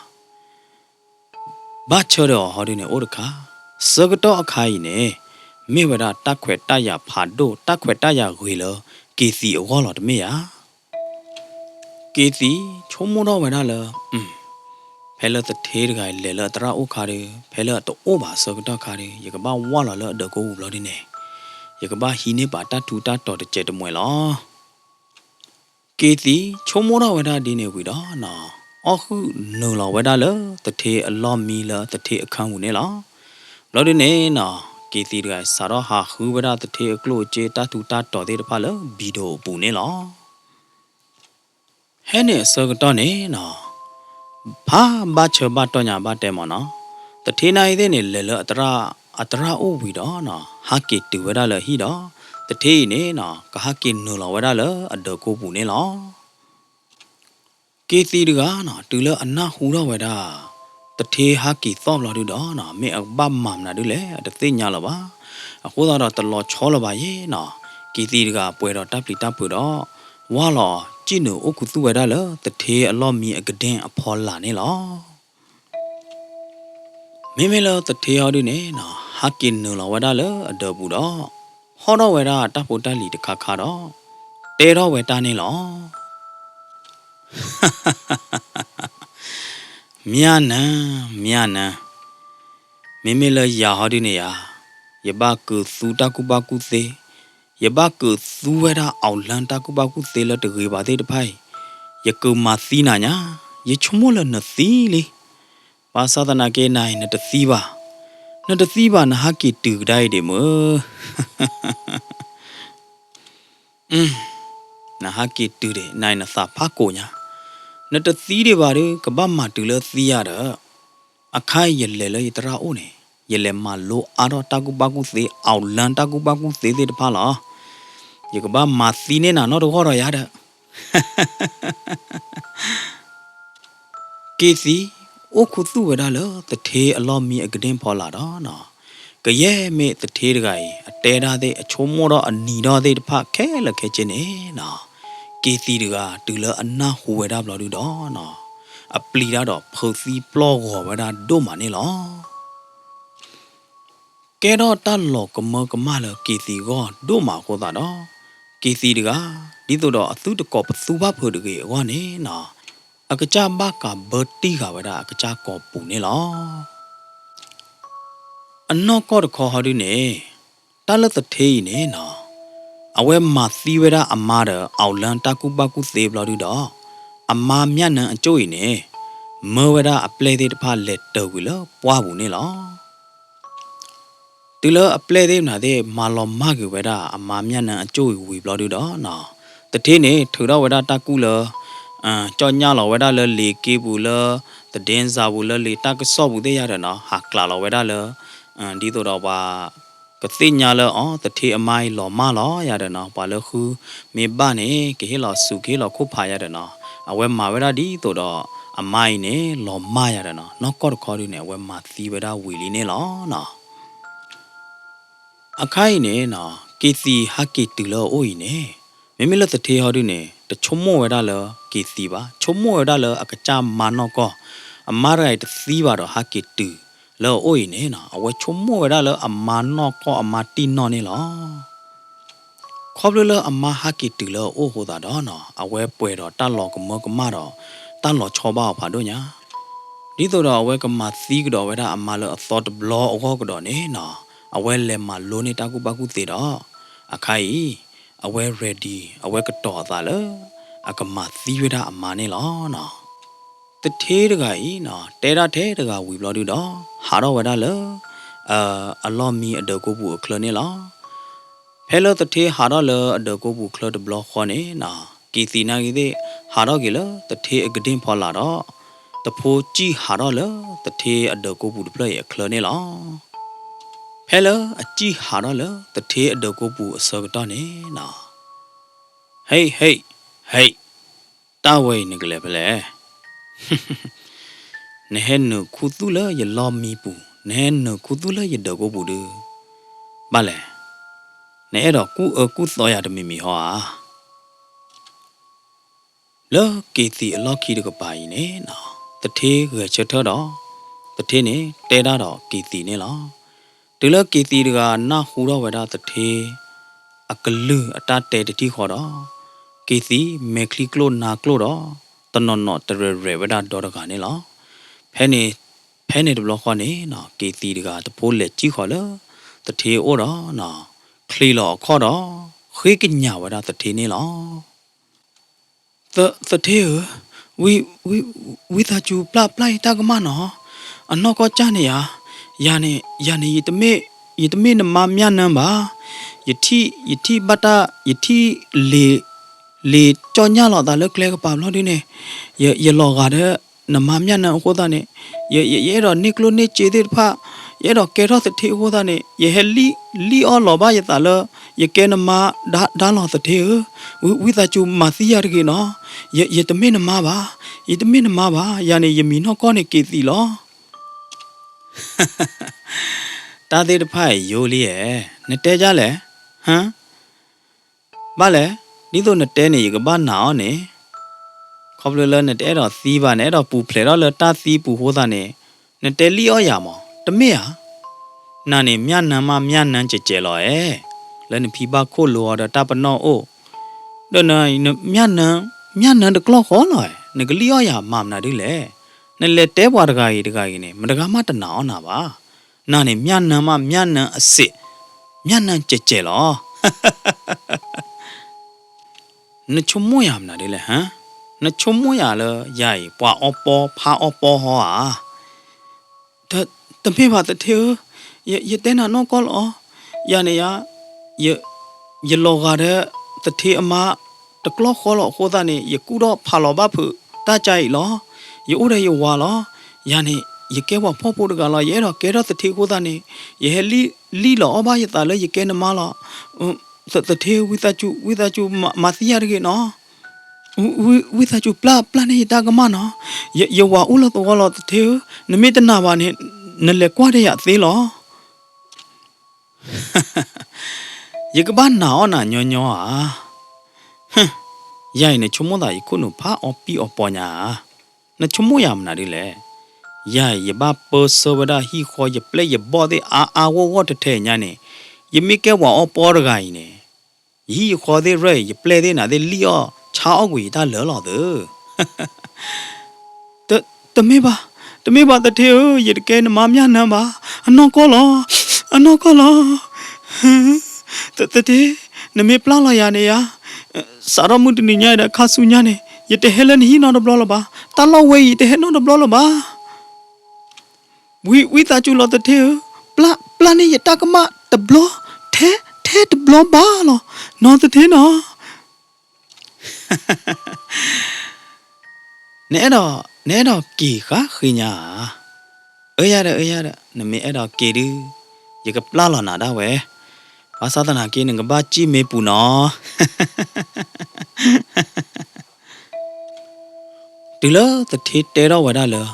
ဘၣ်ဆၢဒီးအီၤဟီဒုန့ၣ်အိၣ်တခါ, ဆၢကတီၢ်အခါအံၤန့ၣ်, မ့ၢ်ဝဲဒၣ်တၢ်ခွဲးတၢ်ယာ်ဖးဒိၣ် တၢ်ခွဲးတၢ်ယာ်ဂ့ၤလၢက့ၤသံၣ်အဂီၢ်လီၤတမ့ၢ်ဧါ. က့ၤသံၣ်ဆိကမိၣ်ထီၣ်ဝဲဒၣ်လၢ, ဖဲလၢသထ့တဂၤအံၤလဲၤလၢအသရၣ်အိၣ်ခါဒီး ဖဲလၢအတအိၣ်ဘၣ်အဆၢကတီၢ်ခါဒီး ယကဘၣ်ဝၢ်လီၤလၢအဒၢးကိးပူၤဘျီဒုန့ၣ်, ယကဘၣ်ဟံးန့ၢ်ပာ်တၢ်ထူးတၢ်တီၤတစဲးတမှဲးလီၤ. က့ၤသံၣ်ဆိကမိၣ်ထီၣ်ဝဲဒၣ်ဒ်န့ၣ်ဝံၤဒီးနီၤ, အီၣ်ဃုာ်နုာ်လီၤဝဲဒၣ်လၢသထ့အလီၢ်မံလၢသထ့အခၢၣ်ပူၤန့ၣ်လီၤ. ဘျီဒုန့ၣ်နီၤ, က့ၤသံၣ်တဂၤအံၤစးထီၣ်ဟးဃုဝဲဒၣ်သထ့အကျိၣ်အစ့တၢ်ထူးတၢ်တီၤသ့ၣ်တဖၣ်လၢဘံၣ်ဒိၣ်အပူၤန့ၣ်လီၤ. ဟဲန့ၣ်အဆၢကတီၢ်န့ၣ်နီၤ, ဖးဘၣ်ဆၢဘၣ်တီၢ်ညါဘၣ်တဲမးနီၤ, သထ့နၢ်အံၤသ့ၣ်န့ၣ် လဲၤလၢအသရၣ်, အသရၣ်အိၣ်ဝံၤဒီးနီၤ, ဟးက့ၤတုၤဝဲဒၣ်လၢအဟံၣ်ဒီး, သထ့အံၤန့ၣ်နီၤ, ကဟးက့ၤနုာ်လီၤဝဲဒၣ်လၢအဒၢးကိးပူၤန့ၣ်လီၤ. က့ၤသံၣ်တဂၤနီၤ, တုၤလၢအနၢ်ဟူထီၣ်ဝဲဒၣ်, သ သထ့ဟးက့ၤသီၣ်ဘျီဒုဒီးနီၤ မ့ၢ်အကဘၣ်မၤမနုၤဒုလဲၣ် အတသ့ၣ်ညါလၢၤဘၣ်. အဃိသတးဒီးတလီၤဆီလၢၤဘၣ်ယဲနီၤ. က့ၤသံတဂၤပှဲၤဒီးတၢ်ပျံၤတၢ်ဖုးဒီး ဝၢ်လီၤစံၣ်နုာ်အိၣ်ခူသူၣ်ဝဲဒၣ်လၢသထ့အလီၢ်မံအကဒ့ၣ်အဖီလာ်န့ၣ်လီၤ. မ့မ့ၢ်လၢသထ့ဟီဒုန့ၣ်နီၤ ဟးက့ၤနုာ်လီၤဝဲဒၣ်လၢအဒၢးပူၤဒီး ဖီၣ်ထီၣ်ဝဲဒၣ်တၢ်ဖိတၢ်လံၤတခါခါဒီး တဲထီၣ်ဝဲတၢ်န့ၣ်လီၤ. မၠၣ်နၢၤ, မၠၣ်နၢၤ, မ့မ့ၢ်လၢယၤဟီဒုန့ၣ်ယၤ, ယဘၣ်ကၢၤသူတၢ်ကူၣ်ဘၣ်ကူၣ်သ့, ယဘၣ်ကၢၤသူဝဲဒၣ် အီၣ်လၢတၢ်ကူၣ်ဘၣ်ကူၣ်သ့လၢတဂ့ၤဘၣ်သ့ၣ်တဖၣ်အံၤ, ယကမၤသံနၤညါ, ယဆိကမိၣ်လၢနသံလံ. ဘၣ်ဆၣ်သနာ်က့နၤအံၤ နတသံဘၣ်, နတသံဘၣ် နဟးက့ၤတုၤကဒါအံၤဒံးမၢ် နဟးက့ၤတုၤဒံး နအံၤနသးဖးကိာ်ညါ, နတသံဒံးဘၣ်ဒီး ကဘၣ်မၤတုၤလၢသံယၤဒီး, အခါအံၤယလဲၤလၢယသရၣ်အိၣ်န့ၣ်, ယလဲၤမၤလိအါထီၣ်တၢ်ကူၣ်ဘၣ်ကူၣ်သ့ အီၣ်လၢတၢ်ကူၣ်ဘၣ်ကူၣ်သ့သ့ၣ်တဖၣ်လီၤ. ယကဘၣ်မၤသံန့ၢ်နၤနီတဂီၢ်ဒီးယၤဒီး က့ၤသံ အိၣ်ခူသူၣ်ဝဲဒၣ်လၢသထ့အလီၢ်မံအကဒ့ၣ်ဖီလာ်ဒီးနီၤ, ကယဲၢ်မ့ၢ်သထ့တဂၤအံၤ အတဲဒၣ်သ့ၣ် အဆိကမိၣ်ဒီးအနံၤဒီးသ့ၣ်တဖၣ်ခဲလၢာ်ခဲဆ့န့ၣ်နီၤ, က့ၤသံတဂၤတုၤလၢအနၢ်ဟူဝဲဒၣ်ဘျီဒုဒီးနီၤ, အပျံၤတၢ်ဒီးဖုးသံပျီၢ်ဂီၤဝဲဒၣ်ဒိၣ်မးန့ၣ်လီၤ. ကဲထီၣ်တၢ်လီၤကမၢကမၣ်လၢက့ၤသံအဂီၢ်ဒိၣ်မးအဃိသတးဒီး, က့ၤသံတဂၤ ဒ်သိးဒီးအသုတကိးပသူဘၣ်ဖုးတဂ့ၤအဂီၢ်န့ၣ်နီၤ, အကစၢ်ဘၣ်ကးဘၢတံၢ်ဃာ်ဝဲဒၣ်အကစၢ်ကိာ်ပူၤန့ၣ်လီၤ. အနီၢ်ကီၢ်တခီဟီဒုန့ၣ်, တၢ်လၢသထ့အံၤန့ၣ်နီၤ, အဝဲမၤသံဝဲဒၣ်အမါဒီး အီၣ်လၢတၢ်ကူၣ်ဘၣ်ကူၣ်သ့ဘျီဒုဒီး, အမါမၠၣ်နၢၤအကၠိၣ်အံၤန့ၣ်, မၢဝဲဒၣ်အပျဲၢ်သ့ၣ်တဖၣ်လဲၤတၢၤကွံာ်လၢပှၢ်ပူၤန့ၣ်လီၤ. တုၤလၢအပျဲၢ်သ့ၣ်မနုၤသ့ၣ် မၤလီၤမၢ်ကွံာ်ဝဲဒၣ်အမါမၠၣ်နၢၤအကၠိၣ်အံၤဝံၤဘျီဒုဒီးနီၤ, သထ့န့ၣ် ထုးထီၣ်ဝဲဒၣ်တၢ်ကူၣ်လၢ ကၠီၣ်ညၣ်လီၤဝဲဒၣ်လၢလံာ်က့ပူၤလၢ သဒ့စၤပူၤလၢလံာ်တၢ်ကစီၣ်ပူၤသ့ၣ်ယၤဒီးနီၤ, ဟးကျးလီၤဝဲဒၣ်လၢ ဒ်သိးဒီးပှၤ ကသ့ၣ်ညါလၢအီၤ သထ့အမါအံၤလီၤမၢ်လီၤယၤဒီးနီၤ, ပှၤလၢဃုမ့ၢ်ဘၣ်န့ၣ် ကဟ့ၣ်လီၤစူၤ ကဟ့ၣ်လီၤခိၣ်ဖးယၤဒီးနီၤ, အဝဲမၤဝဲဒၣ်ဒ်သိးဒီး အမါအံၤန့ၣ် လီၤမၢ်ယၤဒီးနီၤ, နီၢ်ကီၢ်တခီဒုန့ၣ် အဝဲမၤသံဝဲဒၣ်ဝံၤလံန့ၣ်လီၤနီၤ. အခါအံၤန့ၣ်နီၤ, က့ၤသံဟးက့ၤတုၤလၢအအိၣ်အံၤန့ၣ်, မ့မ့ၢ်လၢသထ့ဟီဒုန့ၣ် တဆိကမိၣ်ဝဲဒၣ်လၢက့ၤသံဘၣ်, ဆိကမိၣ်ဝဲဒၣ်လၢအကစၢ်မါနီၢ်ကီၢ်, အမါတဂၤအံၤတသံဘၣ်ဒီးဟးက့ၤတုၤလၢအအိၣ်အံၤန့ၣ်နီၤ, အဝဲဆိကမိၣ်ဝဲဒၣ်လၢအမါနီၢ်ကီၢ်အမါတံၢ်နီၢ်န့ၣ်လီၤ. ခီဖျိလၢအမါဟးက့ၤတုၤလၢအအိၣ်အဃိသတးဒီးနီၤ, အဝဲပှဲၤဒီးတၢ်လီၤကမၢကမၣ်ဒီး တၢ်လီၤဆီဘၣ်အီၤဖးဒိၣ်ညါ, ဒ်သိးဒီးအဝဲကမၤသံကဒီးဝဲဒၣ်အမါလၢအသီတဘျီအဂီၢ်ကဒီးန့ၣ်နီၤ, အဝဲလဲၤမၤလိန့ၢ်တၢ်ကူၣ်ဘၣ်ကူၣ်သ့ဒီး, အခါအံၤ အဝဲ ready အဝဲကတီၤအသးလၢ အကမၤသံဝဲဒၣ်အမါန့ၣ်လီၤနီၤ. သထ့တဂၤအံၤနီၤ, တဲဒၣ်ထဲတဂၤဝံၤဘျီဒုဒီး ဟးထီၣ်ဝဲဒၣ်လၢ အလီၢ်မံအဒၢးကိပူၤအချၢန့ၣ်လီၤ. ဖဲလၢသထ့ဟးထီၣ်လၢအဒၢးကိပူၤချၢတဘျီဃီန့ၣ်နီၤ, က့ၤသံနာ်ဂ့ၤသ့ၣ် ဟးထီၣ်က့ၤလၢသထ့အကဒ့ၣ်ဖီလာ်ဒီး တဖိစံၣ်ဟးထီၣ်လၢသထ့အဒၢးကိပူၤတဖျၢၣ်အံၤအချၢန့ၣ်လီၤ. ဖဲလၢအစံၣ်ဟးထီၣ်လၢသထ့အဒၢးကိပူၤအဆၢကတီၢ်န့ၣ်နီၤ, ဟ့ၣ် ဟ့ၣ် ဟ့ၣ်, တၢ်ဝဲအံၤနကလဲၤဖဲလဲၣ်. နဟဲနုာ်ခူသူၣ်လၢယလီၢ်မံပူၤ, နဟဲနုာ်ခူသူၣ်လၢယဒၢးကိပူၤဒုး ဘၣ်လဲၣ်. နအဲၣ်ဒိးကူၣ်အၢကူၣ်သီယၤတမံၤမံၤဟီဧါ. လၢက့ၤသံအလီၢ်ခံတကပၤအံၤန့ၣ်နီၤ, သထ့ဂဲၤဆၢထၢၣ်ဒီး သထ့န့ၣ်တဲတၢ်ဒီးက့ၤသံန့ၣ်လီၤ. တုၤလၢက့ၤသံတဂၤနၢ်ဟူထီၣ်ဝဲဒၣ်သထ့အကလုၢ်အတၢ်တဲတထံၣ်ဃီဒီး, က့ၤသံမဲာ်ချံကျိၣ်နါကျိၣ်ဒီး တနီၤနီၤတရဲၣ်ရဲၣ်ဝဲဒၣ်ဒီတဂၤန့ၣ်လီၤ. ဖဲန့ၣ်, ဖဲန့ၣ်တဘျီဃီန့ၣ်နီၤ, က့ၤသံတဂၤတဖိလဲၤစံၣ်ဃီလၢသထ့အိၣ်ဒီး ချံးလီၤအခီၣ်ဒီး ဃ့ကညးဝဲဒၣ်သထ့န့ၣ်လီၤ. သ, သထ့ဧၢ, ဝံ, ဝံ, ဝံသးစူၤပျၢ်ပျၢ်ယတၢ်ကမၣ်နီၤ, အနီၢ်ကီၢ်ကၢ်န့ၣ်ဧါ, ယၤန့ၣ်, ယၤန့ၣ် ယတမ့ၢ်, ယတမ့ၢ်နမါမၠၣ်နၢဘၣ်, ယထံၣ်, ယထံၣ်ဘၣ်တၢ်, ယထံၣ်လံာ်, လံာ်ကၠီၣ်ညၣ်လီၤသးလၢကျဲကပၤဘျီဒုန့ၣ်, ယ, ယလီၤဂာ်ဒီး နမါမၠၣ်နၢအဃိသတးန့ၣ်, ယ, ယ, ယအဲၣ်ဒိးန့ၢ်ကျိၣ်န့ၢ်စ့သ့ၣ်တဖၣ်, ယအဲၣ်ဒိးကဲထီၣ်သထ့အဃိသတးန့ၣ်, ယဟဲလံၣ်, လံၣ်အီၣ်လီၤဘၣ်ယသးလၢ ယကဲနမါဒါ, ဒါလီၤသထ့ဧၢ, ဝံ, ဝံသးစူၤမၤသံယၤတဂ့ၤနီၤ, ယ, ယတမ့ၢ်နမါဘၣ်, ယတမ့ၢ်နမါဘၣ်, ယၤန့ၣ် ယမံၤနီၢ်ကီၢ်န့ၣ်က့ၤသံလီၤ. တၢ်သ့ၣ်တဖၣ်အံၤယိလံဧါ, နတဲဒ်လဲၣ်, ဟါ, ဘၣ်လဲၣ်, ဒ်သိးနတဲန့ၣ် ယကဘၣ်နာ်အီၤန့ၣ်, ခီဖျိလၢနတအဲၣ်ဒိးသံဘၣ်, နအဲၣ်ဒိးပူၤဖျဲးထီၣ်လၢတၢ်သံပူၤအဃိသတးန့ၣ်, နတဲလံၣ်အီၣ်ယၤမး, တမ့ၢ်ဧါ. နၤန့ၣ် မျၢ်နၢမး မျၢ်နၢကဲးကဲးလီၤဧါ, လၢနဖံဘၣ်ခိၣ်လိအီၤဒီးတၢ်ပနီၣ်အိၣ်, ဒီးန မျၢ်နၢ, မျၢ်နၢတကျီၢ်ဃီလီၤဧါ, နကလံၣ်အီၣ်ယၤမၤမနုၤဒ်လဲၣ်. နလဲၤတဲပှၤတဂၤအံၤတဂၤအံၤန့ၣ် မတဂၤမးတနာ်အီၤနၤဘၣ်. နၤန့ၣ် မျၢ်နၢမး မျၢ်နၢအစ့း, မျၢ်နၢကဲးကဲးလီၤ. နဆိကမိၣ်ယၤမနုၤဒ်လဲၣ်, ဟါ, နဆိကမိၣ်ယၤလၢယၤအံၤ ပှၤအီပီ ဖးအီပီဟီဧါ. တမ့ၢ်ဘၣ်သထ့ဧၢ, ယတဲနၤနီၢ်ကီၢ်လီၤ. ယၤန့ၣ်ယၤ, ယလီၤဂာ်ဒီးသထ့အမါတကျီၢ်ဃီလီၤအဃိသတးန့ၣ် ယကူၣ်ထီၣ်ဖးလီၤဘၣ်ဖုးတၢ်ကါအံၤလီၤ. ယအိၣ်ဒီးယဝၤလီၤ. ယၤန့ၣ် ယကဲပှၤဖှီၣ်ဖိတဂၤလီၤ. ယအဲၣ်ဒိးကဲထီၣ်သထ့အဃိသတးန့ၣ် ယဟဲလံၣ်လီၤအီၣ်ဘၣ်ယသးလၢယကဲနမါလီၤ. သထ့ဧၢ, ဝံသးစူၤ, ဝံသးစူၤ, မၤသံယၤတဂ့ၤနီၤ. ဝံသးစူၤ ပျၢ်, ပျၢ်န့ၢ်ယတၢ်ကမၣ်နီၤ. ယဝၤအိၣ်လၢသဝီလီၤသထ့ဧၢ, နမ့ၢ်တနာ်ဘၣ်န့ၣ် နလဲၤကွၢ်ဒီးယၤသ့လီၤ. ယကဘၣ်နာ်အီၣ်နၤညီညီဧါ. ယၤအံၤနဆိကမိၣ်သးယခိၣ်နူာ်ဖးအီပံၣ်အီပီညါဧါ. နဆိကမိၣ်ယၤမနုၤဒ်လဲၣ်. ယၤအံၤ ယဘၣ်ပၢဆှၢဝဲဒၣ်ဟံၣ်ဃီ ယပျဲၢ်ယဘီၣ်သ့ၣ်အါအါဂီၢ်ဂီၢ်ထဲထဲညါန့ၣ်, ယမ့ၢ်ကဲပှၤအီပီတဂၤအံၤန့ၣ် ယဟံၣ်ယဃီသ့ၣ်ရၢၢ်အံၤ ယပျဲၢ်သ့ၣ်နၤသ့ၣ်လံၣ်အီၣ်ဆါအီၣ်ကွံာ်ယတၢ်လၢာ်လီၤသၢ. တမ့ၢ်ဘၣ်, တမ့ၢ်ဘၣ်သထ့ဧၢ, ယတကဲနမါမျၢ်နၢဘၣ်. အနီၢ်ကီၢ်လီၤ, အနီၢ်ကီၢ်လီၤ. သထ့, နမ့ၢ်ပျၢ်လီၤယၤန့ၣ်ယၤ, စးထီၣ်မုၢ်တနံၤညါအံၤဒီးခါဆူညါန့ၣ် ယတဟဲလၢနဟံၣ်နီတဘျီလၢၤဘၣ်. တၢ်လီၢ်ဝဲအံၤ ယတဟဲနီတဘျီလၢၤဘၣ်. ဝံ, ဝံသးစူၤလီၤသထ့ဧၢ, ပျၢ်, ပျၢ်န့ၢ်ယတၢ်ကမၣ်တဘျီ, ထဲ, ထဲတဘျီဘၣ်လီၤ. နီၢ်သထ့နီၤ. နအဲၣ်ဒိး, နအဲၣ်ဒိးက့ၤဃါဃ့ညါဧါ. အၢယၤဒီး, အၢယၤဒီး, နမ့ၢ်အဲၣ်ဒိးက့ၤဒုး ယကပျၢ်လီၤနၤဒၣ်ဝဲ. ဘၣ်ဆၣ်သနာ်က့ နကဘၣ်စံၣ်မ့ၢ်ပူၤနီၤ. တုၤလၢသထ့တဲထီၣ်ဝဲဒၣ်လၢ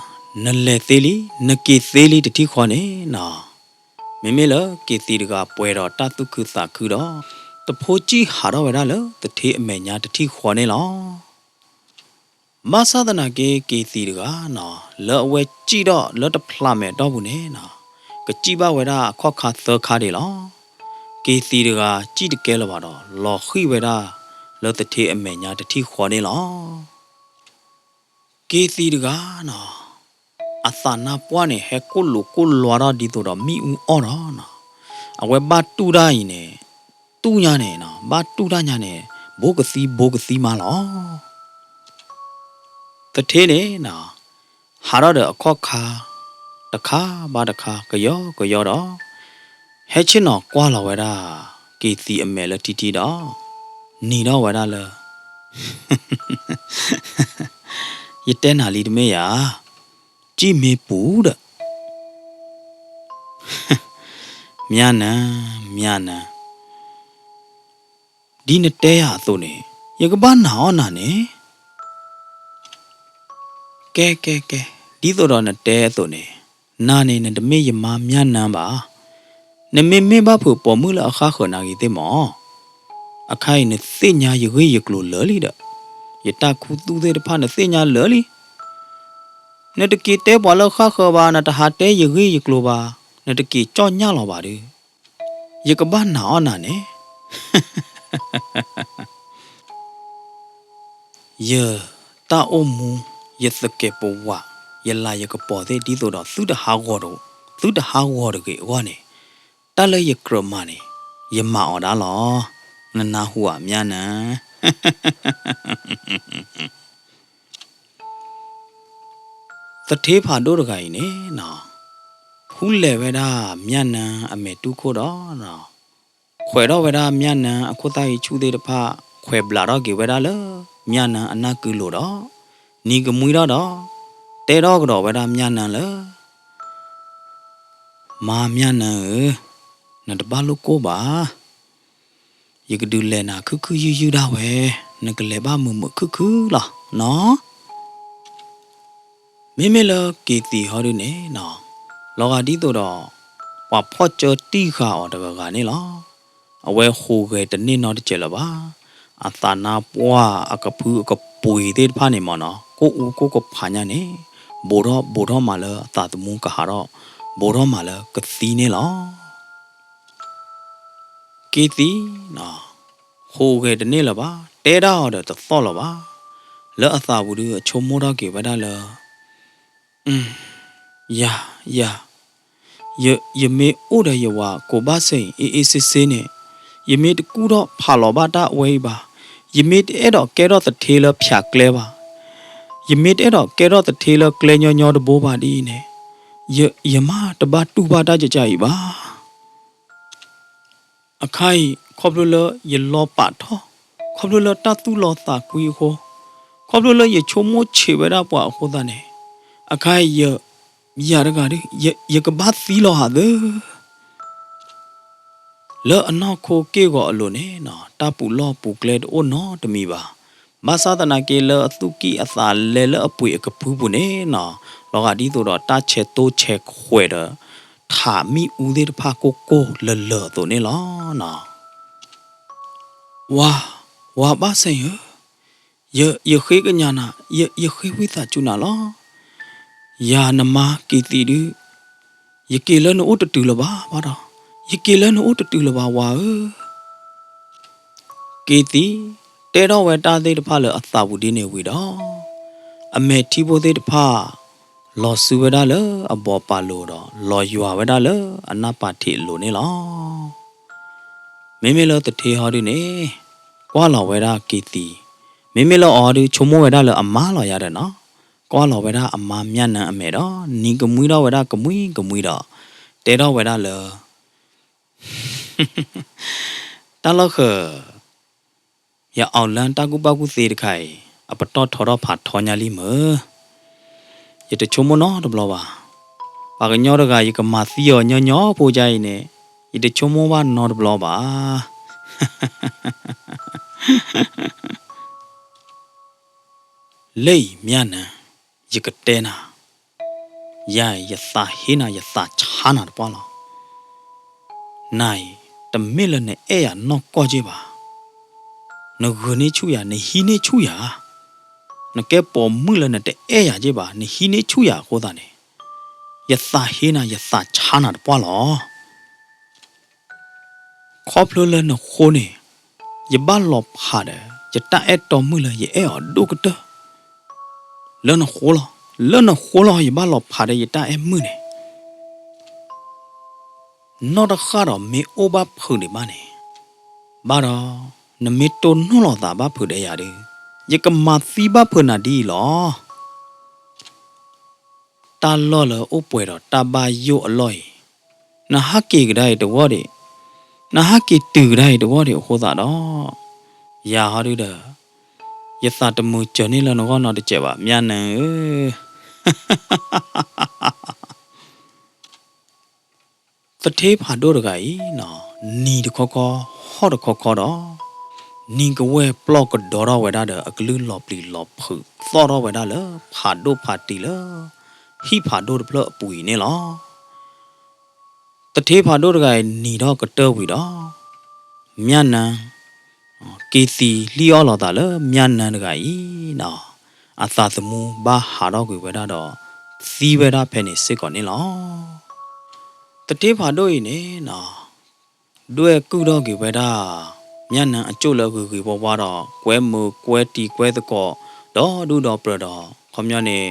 နလဲၤသ့လံ, နက့ၤသ့လံတထံၣ်ဃီန့ၣ်နီၤ, မ့မ့ၢ်လၢက့ၤသံတဂၤပှဲၤဒီးတၢ်သူၣ်ခုသးခုဒီး တဖိစံၣ်ဟးထီၣ်ဝဲဒၣ်လၢသထ့အမဲာ်ညါတထံၣ်ဃီန့ၣ်လီၤ. ဘၣ်ဆၣ်သနာ်က့ က့ၤသံတဂၤနီၤ လၢအဝဲစံၣ်ထီၣ်လၢတဖျးမဲာ်တီၢ်ပူၤန့ၣ်နီၤ, ကစံၣ်ဘၣ်ဝဲဒၣ်အခီၣ်ခါသၢခါဒံးလီၤ. က့ၤသံတဂၤစံၣ်တကဲလၢၤဘၣ်ဒီး လီၤဃံၣ်ဝဲဒၣ်လၢသထ့အမဲာ်ညါတထံၣ်ဃီန့ၣ်လီၤ. က့ၤသံတဂၤနီၤ, အသးနါပှၢ်န့ၣ် ဟဲကိၣ်လိာ်ကိၣ်လွါထီၣ်ဒ်သိးဒီးမ့ၣ်အူအီၣ်ဒီးနီၤ, အဝဲဘၣ်တူၢ်တၢ်အံၤန့ၣ်, တူၢ်ညါန့ၣ်နီၤ, ဘၣ်တူၢ်တၢ်ညါန့ၣ် ဘိကသံဘိကသံမးလီၤ. သထ့န့ၣ်နီၤ, ဟးထီၣ်ဒီးအခီၣ်ခါ တခါဘၣ်တခါ ကယီကယီဒီး ဟဲဆ့ၣ်နီၤကွၢ်လီၤဝဲဒၣ် က့ၤသံအမဲာ်လၢထံထံဒီး နံၤထီၣ်ဝဲဒၣ်လၢ ယတဲနၤလံတမ့ၢ်ဧါ, စံၣ်မ့ၢ်ပူၤဒီး မျၢ်နၢ, မျၢ်နၢ, ဒ်နတဲယၤအသိးန့ၣ် ယကဘၣ်နာ်အီၣ်နၤန့ၣ်. ကဲ ကဲ ကဲ, ဒ်သိးဒီးနတဲအသိးန့ၣ် နၤန့ၣ် နတမ့ၢ်ယမါမျၢ်နၢဘၣ်. နမ့မ့ၢ်ဘၣ်ဖုးပိာ်မုၣ်လၢအဃၣ်ဃၢၤနၤဂ့ၤသ့ၣ်မး, အခါအံၤနသ့ၣ်ညါယဂ့ၢ်ယကျိၤလၢာ်လံဒီး ယတၢ်ခူသူၣ်သ့ၣ်တဖၣ်နသ့ၣ်ညါလၢာ်လံ. နတက့ၤတဲပှၤလၢဃၣ်ဃၢၤဘၣ်, နတဟးတဲယဂ့ၢ်ယကျိၤဘၣ်, နတက့ၤကၠီၣ်ညၣ်လီၤဘၣ်ဒီး ယကဘၣ်နာ်အီၣ်နၤန့ၣ်. ယတၢ်အိၣ်မူ, ယသကဲးပဝး, ယလၤယကပီၤသ့ၣ်ဒ်သိးဒီး သုတဟးဂီၤတ, သုတဟးဂီၤတဂ့ၤအဂီၢ်န့ၣ်, တၢ်လၢယကြၢးမၤန့ၣ် ယမၤအီၤဒၣ်လီၤ. နနၢ်ဟူဧါ မျၢ်နၢ. သထ့ဖးဒိၣ်တဂၤအံၤန့ၣ်နီၤ, ဟူးလဲၤဝဲဒၣ်မျၢ်နၢအမဲာ်တူၢ်ခိၣ်ဒီး ခွဲးထီၣ်ဝဲဒၣ်မျၢ်နၢအခိၣ်သၣ်ဂံၢ်ဆူၣ်သ့ၣ်တဖၣ်, ခွဲးဘျးထီၣ်က့ၤဝဲဒၣ်လၢ မျၢ်နၢအနၢ်ကုလိၤဒီး နံၤကမှံထီၣ်ဒီး တဲထီၣ်ကဒီးဝဲဒၣ်မျၢ်နၢလၢ မါမျၢ်နၢဧၢ, နတဘၣ်လိၣ်ကိၢ်ဘၣ်. ယကဒုးလဲၤနၤခုၣ်ခုၣ်ယုၢ်ယုၢ်ဒၣ်ဝဲ, နကလဲၤဘၣ်မုာ်မုာ်ခုၣ်ခုၣ်လီၤနီၤ. မ့မ့ၢ်လၢက့ၤသံဟီဒုန့ၣ်နီၤ, လီၤဂာ်ဒ်သိးဒီး ပှၤဖီၣ်ကၢတံၢ်ဃာ်အီၤတဂၤဂၤန့ၣ်လီၤ. အဝဲဟူးဂဲၤတန့ၢ်နီတစဲးလၢၤဘၣ်. အသးနါပှၢ်အကဖုအကပှ့ၤသ့ၣ်တဖၣ်န့ၣ်မ့ၢ်နီၤ ကိၣ်အူကိၣ်ကဖးညါန့ၣ် ဘူးထီၣ်ဘူးထီၣ်မးလၢအသးသမူကဟးထီၣ် ဘူးထီၣ်မးလၢကသံန့ၣ်လီၤ. က့ၤသံနီၤ, ဟူးဂဲၤတန့ၢ်လၢၤဘၣ်, တဲဒၣ်အီၤဒီးတသီၣ်လၢၤဘၣ်. လၢအသးပူၤဒုးအဆိကမိၣ်ထီၣ်က့ၤဝဲဒၣ်လၢ ယၤ, ယၤ, ယ, ယမ့ၢ်အိၣ်ဒီးယဝၤကိးဘၣ်စ့ၢ်အံၤ အ့ၣ်အ့ၣ်စ့စ့န့ၣ်, ယမ့ၢ်တကူၣ်ထီၣ်ဖးလီၤဘၣ်တၢ်အဝဲအံၤဘၣ်, ယမ့ၢ်တအဲၣ်ဒိးကဲထီၣ်သထ့လၢဖၠးကျဲဘၣ်, ယမ့ၢ်တအဲၣ်ဒိးကဲထီၣ်သထ့လၢကျဲညီညီတဘိဘၣ်ဒ်အံၤန့ၣ်, ယ, ယမါတဘၣ်တူၢ်ဘၣ်တၢ်ကကါအံၤဘၣ်. အခါအံၤ ခီဖျိလၢယလီၤပာ်ထီၣ်, ခီဖျိလၢတၢ်သူၣ်လီၤသးကွံအဃိ, ခီဖျိလၢယဆိကမိၣ်ဆံးဝဲဒၣ်ပှၤအဃိသတးန့ၣ်, အခါအံၤယ, ယၤတဂၤဒုး ယ, ယကဘၣ်သံလီၤဟးသၢ လၢအနီၢ်ခိက့ၢ်ဂီၤအလိၤန့ၣ်နီၤ တၢ်ပူးလီၢ်ပူးကျဲတအိၣ်နီတမံၤဘၣ်. ဘၣ်ဆၣ်သနာ်က့လၢအသူၣ်ကံၢ်အသးလဲလၢအပှ့ၤအကဖုပူၤန့ၣ်နီၤ, လီၤဂာ်ဒ်သိးဒီးတၢ်ဆဲးတိၢ်ဆဲးခွဲးဒီး ထးမံၣ်အူသ့ၣ်တဖၣ်ကိၢ်ကိၢ်လၢၤလၢၤအသိးန့ၣ်လီၤ. ဝၤ, ဝၤဘၣ်စဲဧၢ, ယ, ယဃ့ကညးနၤ, ယ, ယဃ့ဝံသးစူၤနၤလီၤ. ယၤနမါက့ၤသံဒုး, ယက့ၤလၢနအိၣ်တတုၤလၢၤဘၣ်ဘၣ်ဒီး, ယက့ၤလၢနအိၣ်တတုၤလၢၤဘၣ်ဝၤဧၢ. က့ၤသံ, တဲထီၣ်ဝဲတၢ်သ့ၣ်တဖၣ်လၢအသးပူၤဒ်န့ၣ်ဝံၤဒီး, အမဲာ်ထံဖိသ့ၣ်တဖၣ် လီၤစုဝဲဒၣ်လၢအဘီးပာ်လိၤဒီး လီၤယွၤဝဲဒၣ်လၢအနၢ်ပၤထံးအလိၤန့ၣ်လီၤ. မ့မ့ၢ်လၢသထ့ဟီဒုန့ၣ်, ကွၢ်လီၤဝဲဒၣ်က့ၤသံ, မ့မ့ၢ်လၢအီၤဒုးဆိကမိၣ်ဝဲဒၣ်လၢအမါလီၤယၤဒီးနီၤ, ကွၢ်လီၤဝဲဒၣ်အမါမၠၣ်နၢအမဲာ်ဒီး နံၤကမှံထီၣ်ဝဲဒၣ်ကမှံကမှံဒီး တဲထီၣ်ဝဲဒၣ်လၢ တၢ်လီၢ်ဃၢၤ, ယအီၣ်လၢတၢ်ကူၣ်ဘၣ်ကူၣ်သ့တခါအံၤ အပတီၢ်ထီထီၣ်ဖးထီညါလံမၢ်. ယတဆိကမိၣ်နီတဘျီဘၣ်. ပှၤကညီတဂၤယကမၤသံအီၤညီညီဖိယါအံၤန့ၣ် ယတဆိကမိၣ်ဘၣ်နီတဘျီဘၣ်. လၢအံၤမၠၣ်နၢ, ယကတဲနၤ, ယၤအံၤ ယသးဟ့နၤ ယသးဆါနၤတပှၢ်လီၤ. နၤအံၤ တမ့ၢ်လၢနအဲၣ်ယၤနီၢ်ကီၢ်က့ၢ်ဘၣ်. နဂုာ်န့ၢ်ဆူၣ်ယၤ နဟံးန့ၢ်ဆူၣ်ယၤ, နကဲပိာ်မုၣ်လၢနတအဲၣ်ယၤက့ၢ်ဘၣ် နဟံးန့ၢ်ဆူၣ်ယၤအဃိသတးန့ၣ်, ယသးဟ့နၤ ယသးဆါနၤတပှၢ်လီၤ. ခီဖျိလၢနဃိန့ၣ် ယဘၣ်လီၤဖးဒီး ယတၢ်အဲၣ်တီမုၣ်လၢယအဲၣ်အီၤဒိၣ်ကတၢၢ် လၢနဃိလီၤ. လၢနဃိလီၤ ယဘၣ်လီၤဖးဒီးယတၢ်အဲၣ်မုၣ်န့ၣ် နီၢ်တဃၣ်ဒီးမ့ၢ်အိၣ်ဘၣ်ဖုးဒံးဘၣ်န့ၣ်, ဘၣ်ဒီး နမ့ၢ်တိၢ်နီၣ်လီၤသးဘၣ်ဖုးဒီးယၤဒီး ယကမၤသံဘၣ်ဖုးနၤဒ်အံၤလီၤ. တၢ်လီၢ်လၢအိၣ်ပှဲၤဒီးတၢ်ဘၣ်ယိၣ်အလီၢ်အံၤ, နဟးက့ၤကဒါအံၤတဝီဒံး, နဟးက့ၤတုၤကဒါအံၤတဝီဒံးအဃိသတးဒီး, ယၤဟီဒုဒီး ယသးတမုာ်စၢၤန့ၢ်လၢနဂီၢ်နီတစဲးဘၣ် မၠၣ်နၢဧၢ. သထ့ဖးဒိၣ်တဂၤအံၤနီၤ, နံၤတခီခီ ဟီၣ်တခီခီဒီး, နံၤကဝဲၢ်ပျီၢ်ကဒီထီၣ်ဝဲဒၣ်ဒီး အကလုၢ်လီၤပျံၤလီၤဖုးသီၣ်ထီၣ်ဝဲဒၣ်လၢ ဖးဒိၣ်ဖးတံၢ်လၢ ဟံၣ်ဖးဒိၣ်တဖျၢၣ်အပူၤအံၤန့ၣ်လီၤ. သထ့ဖးဒိၣ်တဂၤအံၤနံၤထီၣ်ကတၢၢ်ဝံၤဒီး, မၠၣ်နၢ က့ၤသံလံၣ်အီၣ်လီၤသးလၢမၠၣ်နၢတဂၤအံၤနီၤ, အသးသမူဘၣ်ဟးထီၣ်ကွံာ်ဝဲဒၣ်ဒီး သံဝဲဒၣ်ဖဲန့ၣ်စ့ၢ်ကီးန့ၣ်လီၤ. သထ့ဖးဒိၣ်အံၤန့ၣ်နီၤ, ဒွဲၣ်ကုၢ်ထီၣ်က့ၤဝဲဒၣ် မၠၣ်နၢအကၠိၣ်လၢဂ့ၤဂ့ၤဝါဝါဒီး ကွဲမုာ်ကွဲတံၤကွဲသကိး ဒီးဒူၣ်ဒီးပြၢၤဒီး ခီပညီန့ၣ်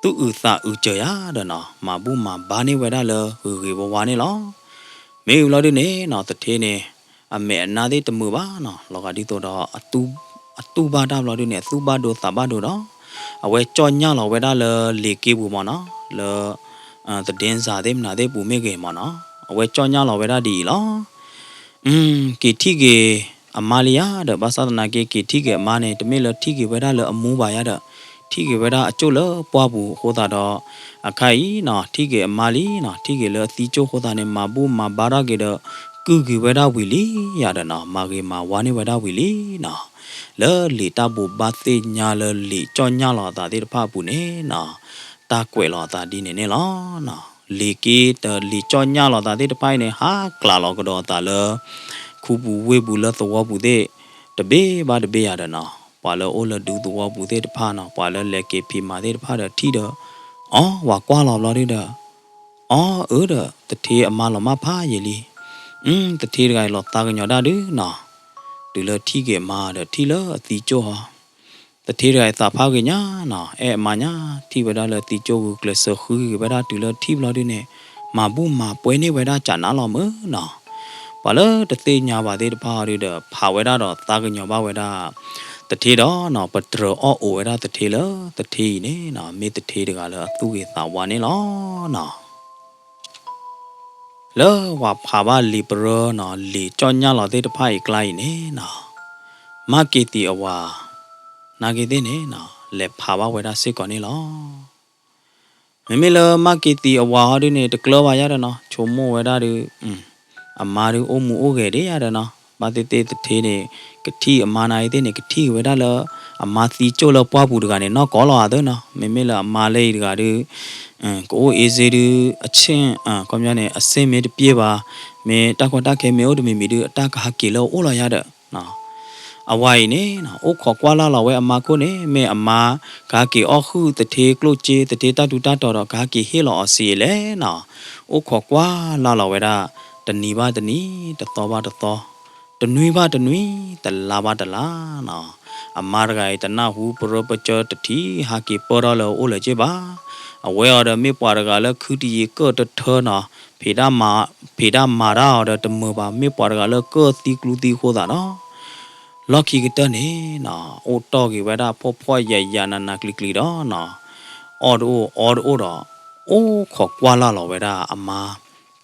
သူၣ်အုးသးအုးစၢၤယၤဒီးနီၤ, မၤဘူၣ်မၤဘါန့ၢ်ဝဲဒၣ်လၢဂ့ၤဂ့ၤဝါဝါန့ၣ်လီၤ. မ့ၢ်ဝံၤလီၤဒုန့ၣ်နီၤ သထ့န့ၣ် အမဲာ်အနါသ့ၣ်တမုာ်ဘၣ်နီၤ, လီၤဂာ်ဒ်သိးဒီး အတူၢ်ဘၣ်တၢ်ဘျီဒုန့ၣ် အသူၣ်ဘၣ်ဒိသးဘၣ်ဒိဒီး အဝဲကၠီၣ်ညၣ်လီၤဝဲဒၣ်လၢလံာ်က့ပူၤမ့ၢ်နီၤ, လၢ သဒ့စၤသ့ၣ်မနုၤသ့ၣ်ပူၤမ့ၢ်ဂ့ၤမ့ၢ်နီၤ, အဝဲကၠီၣ်ညၣ်လီၤဝဲဒၣ်ဒ်အံၤလီၤ. က့ၤထံၣ်က့ၤအမါလံယၤဒီး ဘၣ်ဆၣ်သနာ်က့ က့ၤထံၣ်က့ၤအမါန့ၣ် တမ့ၢ်လၢထံၣ်က့ၤဝဲဒၣ်လၢအမူဘၣ်ယၤဒီး ထံၣ်က့ၤဝဲဒၣ်အကၠိၣ်လၢပှၢ်ပူၤအဃိသတးဒီး အခါအံၤနီၤ ထံၣ်က့ၤအမါလံနီၤ, ထံၣ်က့ၤလၢအသံကၠိၣ်အဃိသတးန့ၣ် မၤဘူၣ်မၤဘါထီၣ်က့ၤဒီး ကုၢ်က့ၤဝဲဒၣ်ဝံၤလံယၤဒီးနီၤ, မၤဂ့ၤမၤဝါန့ၢ်ဝဲဒၣ်ဝံၤလံနီၤ, လၢလံာ်တၢ်ဘိးဘၣ်သ့ၣ်ညါလၢလံာ်ကၠီၣ်ညၣ်လီၤအသးသ့ၣ်တဖၣ်အပူၤန့ၣ်နီၤ, တၢ်ကွဲးလီၤအသးဒ်န့ၣ်န့ၣ်လီၤနီၤ. လံာ်က့တၢ်လံာ်ကၠီၣ်ညၣ်လီၤသးသ့ၣ်တဖၣ်အံၤန့ၣ် ဟးကျးလီၤကဒီးအသးလၢ ခူပူၤဝ့ၢ်ပူၤလၢသဝီပူၤသ့ၣ် တဘ့ၣ်ဘၣ်တဘ့ၣ်ယၤဒီးနီၤ, ပှၤလၢအိၣ်လၢဒူသဝီပူၤသ့ၣ်တဖၣ်နီၤ, ပှၤလၢလဲၤက့ၤဖံးမၤသ့ၣ်တဖၣ်ဒီးထံၣ်ဒီး အီ ဝၤကွၢ်လီၤဘျီဒုဒီး အီ အၢဒီး သထ့အမါလီၤမၢ်ဖးယံာ်လံ. သထ့တဂၤအံၤလီၤသးကညီၤဒၣ်ဒုနီၤ, တုၤလၢထံၣ်က့ၤအမါဒီးထံၣ်လၢအသံကၠိၢ်ဟီ သထ့တဂၤအံၤသးဖးဂ့ၤညါနီၤ, အဲၣ်အမါညါ, ထံၣ်ဝဲဒၣ်လၢသံကၠိၢ်ဂုာ်ကျဲးစၢးဃုက့ၤဝဲဒၣ်တုၤလၢထံၣ်ဘျီဒုန့ၣ် မၤဘူၣ်မၤပှဲၤန့ၢ်ဝဲဒၣ်ကၢ်နါလီၤမုၢ်နီၤ. ပှၤလၢတသ့ၣ်ညါဘၣ်သ့ၣ်တဖၣ်အီၤဒုဒီး ဖးဝဲဒၣ်ဒီးသးကညီၤဘၣ်ဝဲဒၣ် သထ့ဒီးနီၤ, ပတြၢၤအီၣ်အိၣ်ဝဲဒၣ်သထ့လၢ သထ့အံၤန့ၣ်နီၤ, မ့ၢ်သထ့တဂၤလၢအသူၣ်ဂ့ၤသးဝါန့ၣ်လီၤနီၤ. လၢပှၤဖးဘၣ်လံာ်ပရၢနီၤ, လံာ်ကၠီၣ်ညၣ်လီၤသ့ၣ်တဖၣ်အံၤကျါအံၤန့ၣ်နီၤ, မၢ်က့ၤသံးအဝၤ နာ်က့သ့ၣ်န့ၣ်နီၤ, လဲၤဖးဘၣ်ဝဲဒၣ်စ့ၢ်ကီးန့ၣ်လီၤ. မ့မ့ၢ်လၢမၢ်က့ၤသံးအဝၤဟီဒုန့ၣ် တကျၢၤဘၣ်ယၤဒီးနီၤ, ဆိကမိၣ်ဝဲဒၣ်ဒု အမါဒုအိၣ်မူအိၣ်ဂဲၤဒံးယၤဒီးနီၤ, ဘၣ်သ့ၣ်သ့ၣ်သထ့န့ၣ် ကထံၣ်အမါနာ်က့သ့ၣ်န့ၣ် ကထံၣ်က့ၤဝဲဒၣ်လၢ အမါသံကၠိၢ်လၢပှၢ်ပူၤတဂၤန့ၣ် နီၢ်ကီၢ်လီၤအသၢနီၤ, မ့မ့ၢ်လၢအမါလၢအံၤတဂၤဒု ကအိၣ်အ့စ့ဒု အဆင့် ခီပညီန့ၣ် အဆင့်မ့ၢ်တပျဲဘၣ်, မ့ၢ်တၢ်ကီတၢ်ခဲမ့ၢ်အိၣ်တမံၤမံၤဒု အတၢ်ကဟးက့ၤလၢအအိၣ်လီၤယၤဒီး အဝၤအံၤန့ၣ်နီၤ, အိၣ်ခိးကွၢ်လၢ်လီၤဝဲအမါခိၣ်န့ၣ်, မ့ၢ်အမါကဟးက့ၤအီၣ်ဃုာ်သထ့ကျိၣ်စ့ သထ့တၢ်ထူးတၢ်တီၤဒီး ကဟးက့ၤဟ့ၣ်လီၤအီၤစံးအလဲၣ်နီၤ, အိၣ်ခိးကွၢ်လၢ်လီၤဝဲဒၣ် တနံၤဘၣ်တနံၤ, တသီဘၣ်တသီ, တနွံဘၣ်တနွံ, တလါဘၣ်တလါနီၤ, အမါတဂၤအံၤတနၢ်ဟူပရၢပကၢတထံၣ် ဟးက့ၤပၢၢ်ထီၣ်လၢအအိၣ်လၢၤက့ဘၣ်. အဝဲအီၤဒီးမ့ၢ်ပှၤတဂၤလၢခုတယံၤကၢၣ်တထၢနီၤ, ဖံးတၢ်မၤတၢ်အီၤဒီးတမုာ်ဘၣ်, မ့ၢ်ပှၤတဂၤလၢကၢၣ်သံကျူသံအဃိသတးနီၤ, လီၢ်ခံကတၢၢ်န့ၣ်နီၤ, အိၣ်တီၢ်က့ၤဝဲဒၣ်ဖှီၣ်ဖှီၣ်ယာ်ယာ်နးနးကျံၤကျံၤဒီးနီၤ, အီၣ်တအိၣ်အီတအိၣ်ဒီး အိၣ်ခိးကွၢ်လၢ်လီၤဝဲဒၣ်အမါ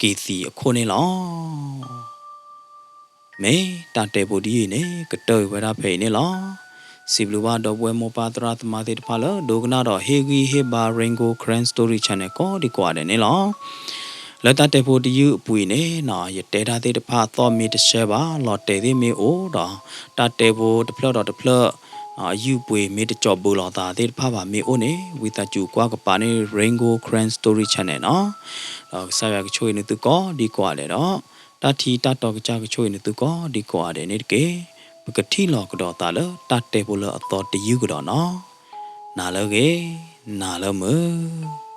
က့ၤသံးအခိၣ်န့ၣ်လီၤ. မ့ၢ်တၢ်တဲဖိဒ်အံၤန့ၣ် ကတၢၢ်ဝဲဒၣ်ဖဲအံၤန့ၣ်လီၤ. စံးဘျုးဘၣ်ဒီပုၢ်ဝဲၢ်မိၢ်ပၢ်သရၣ်သမါသ့ၣ်တဖၣ်လၢ ဒိကနၣ်ဒီးဟ့ၣ်ဂံၢ်ဟ့ၣ်ဘါ Rain Gold Karen Story Channel ကိးဒံကိးဂၤဒဲးန့ၣ်လီၤ. လၢတၢ်တဲဖိတယုၢ်အပူၤအံၤန့ၣ်နီၤ, ယတဲတၢ်သ့ၣ်တဖၣ်အသီၣ်မ့ၢ်တဆှဲဘၣ်, လီၤတဲာ်သ့ၣ်မ့ၢ်အိၣ်ဒီး တၢ်တဲဖိတဖျၢၣ်ဒီးတဖျၢၣ် အယုၢ်အပှ့ၤမ့ၢ်တကၠီၤဘၢလီၤသးသ့ၣ်တဖၣ်ဘၣ်မ့ၢ်အိၣ်န့ၣ် ဝံသးစူၤကွၢ်ကပၤန့ၣ် Rain Gold Karen Story Channel နီၤ. ဒီးကစၢ်ယွၤကဆိၣ်ဂ့ၤနသုကိးဒံကိးဂၤဒဲးဒီး တၢ်ထံတၢ်တီကစၢ်ကဆိၣ်ဂ့ၤနသုကိးဒံကိးဂၤဒဲးန့ၣ်တက့ၢ်. ပကထံၣ်လီၤကဒီးသးလၢတၢ်တဲဖိလၢအသီတယုၢ်ကဒီးနီၤ. နၤလၢအဂ့ၤ, နၤလၢမုာ်.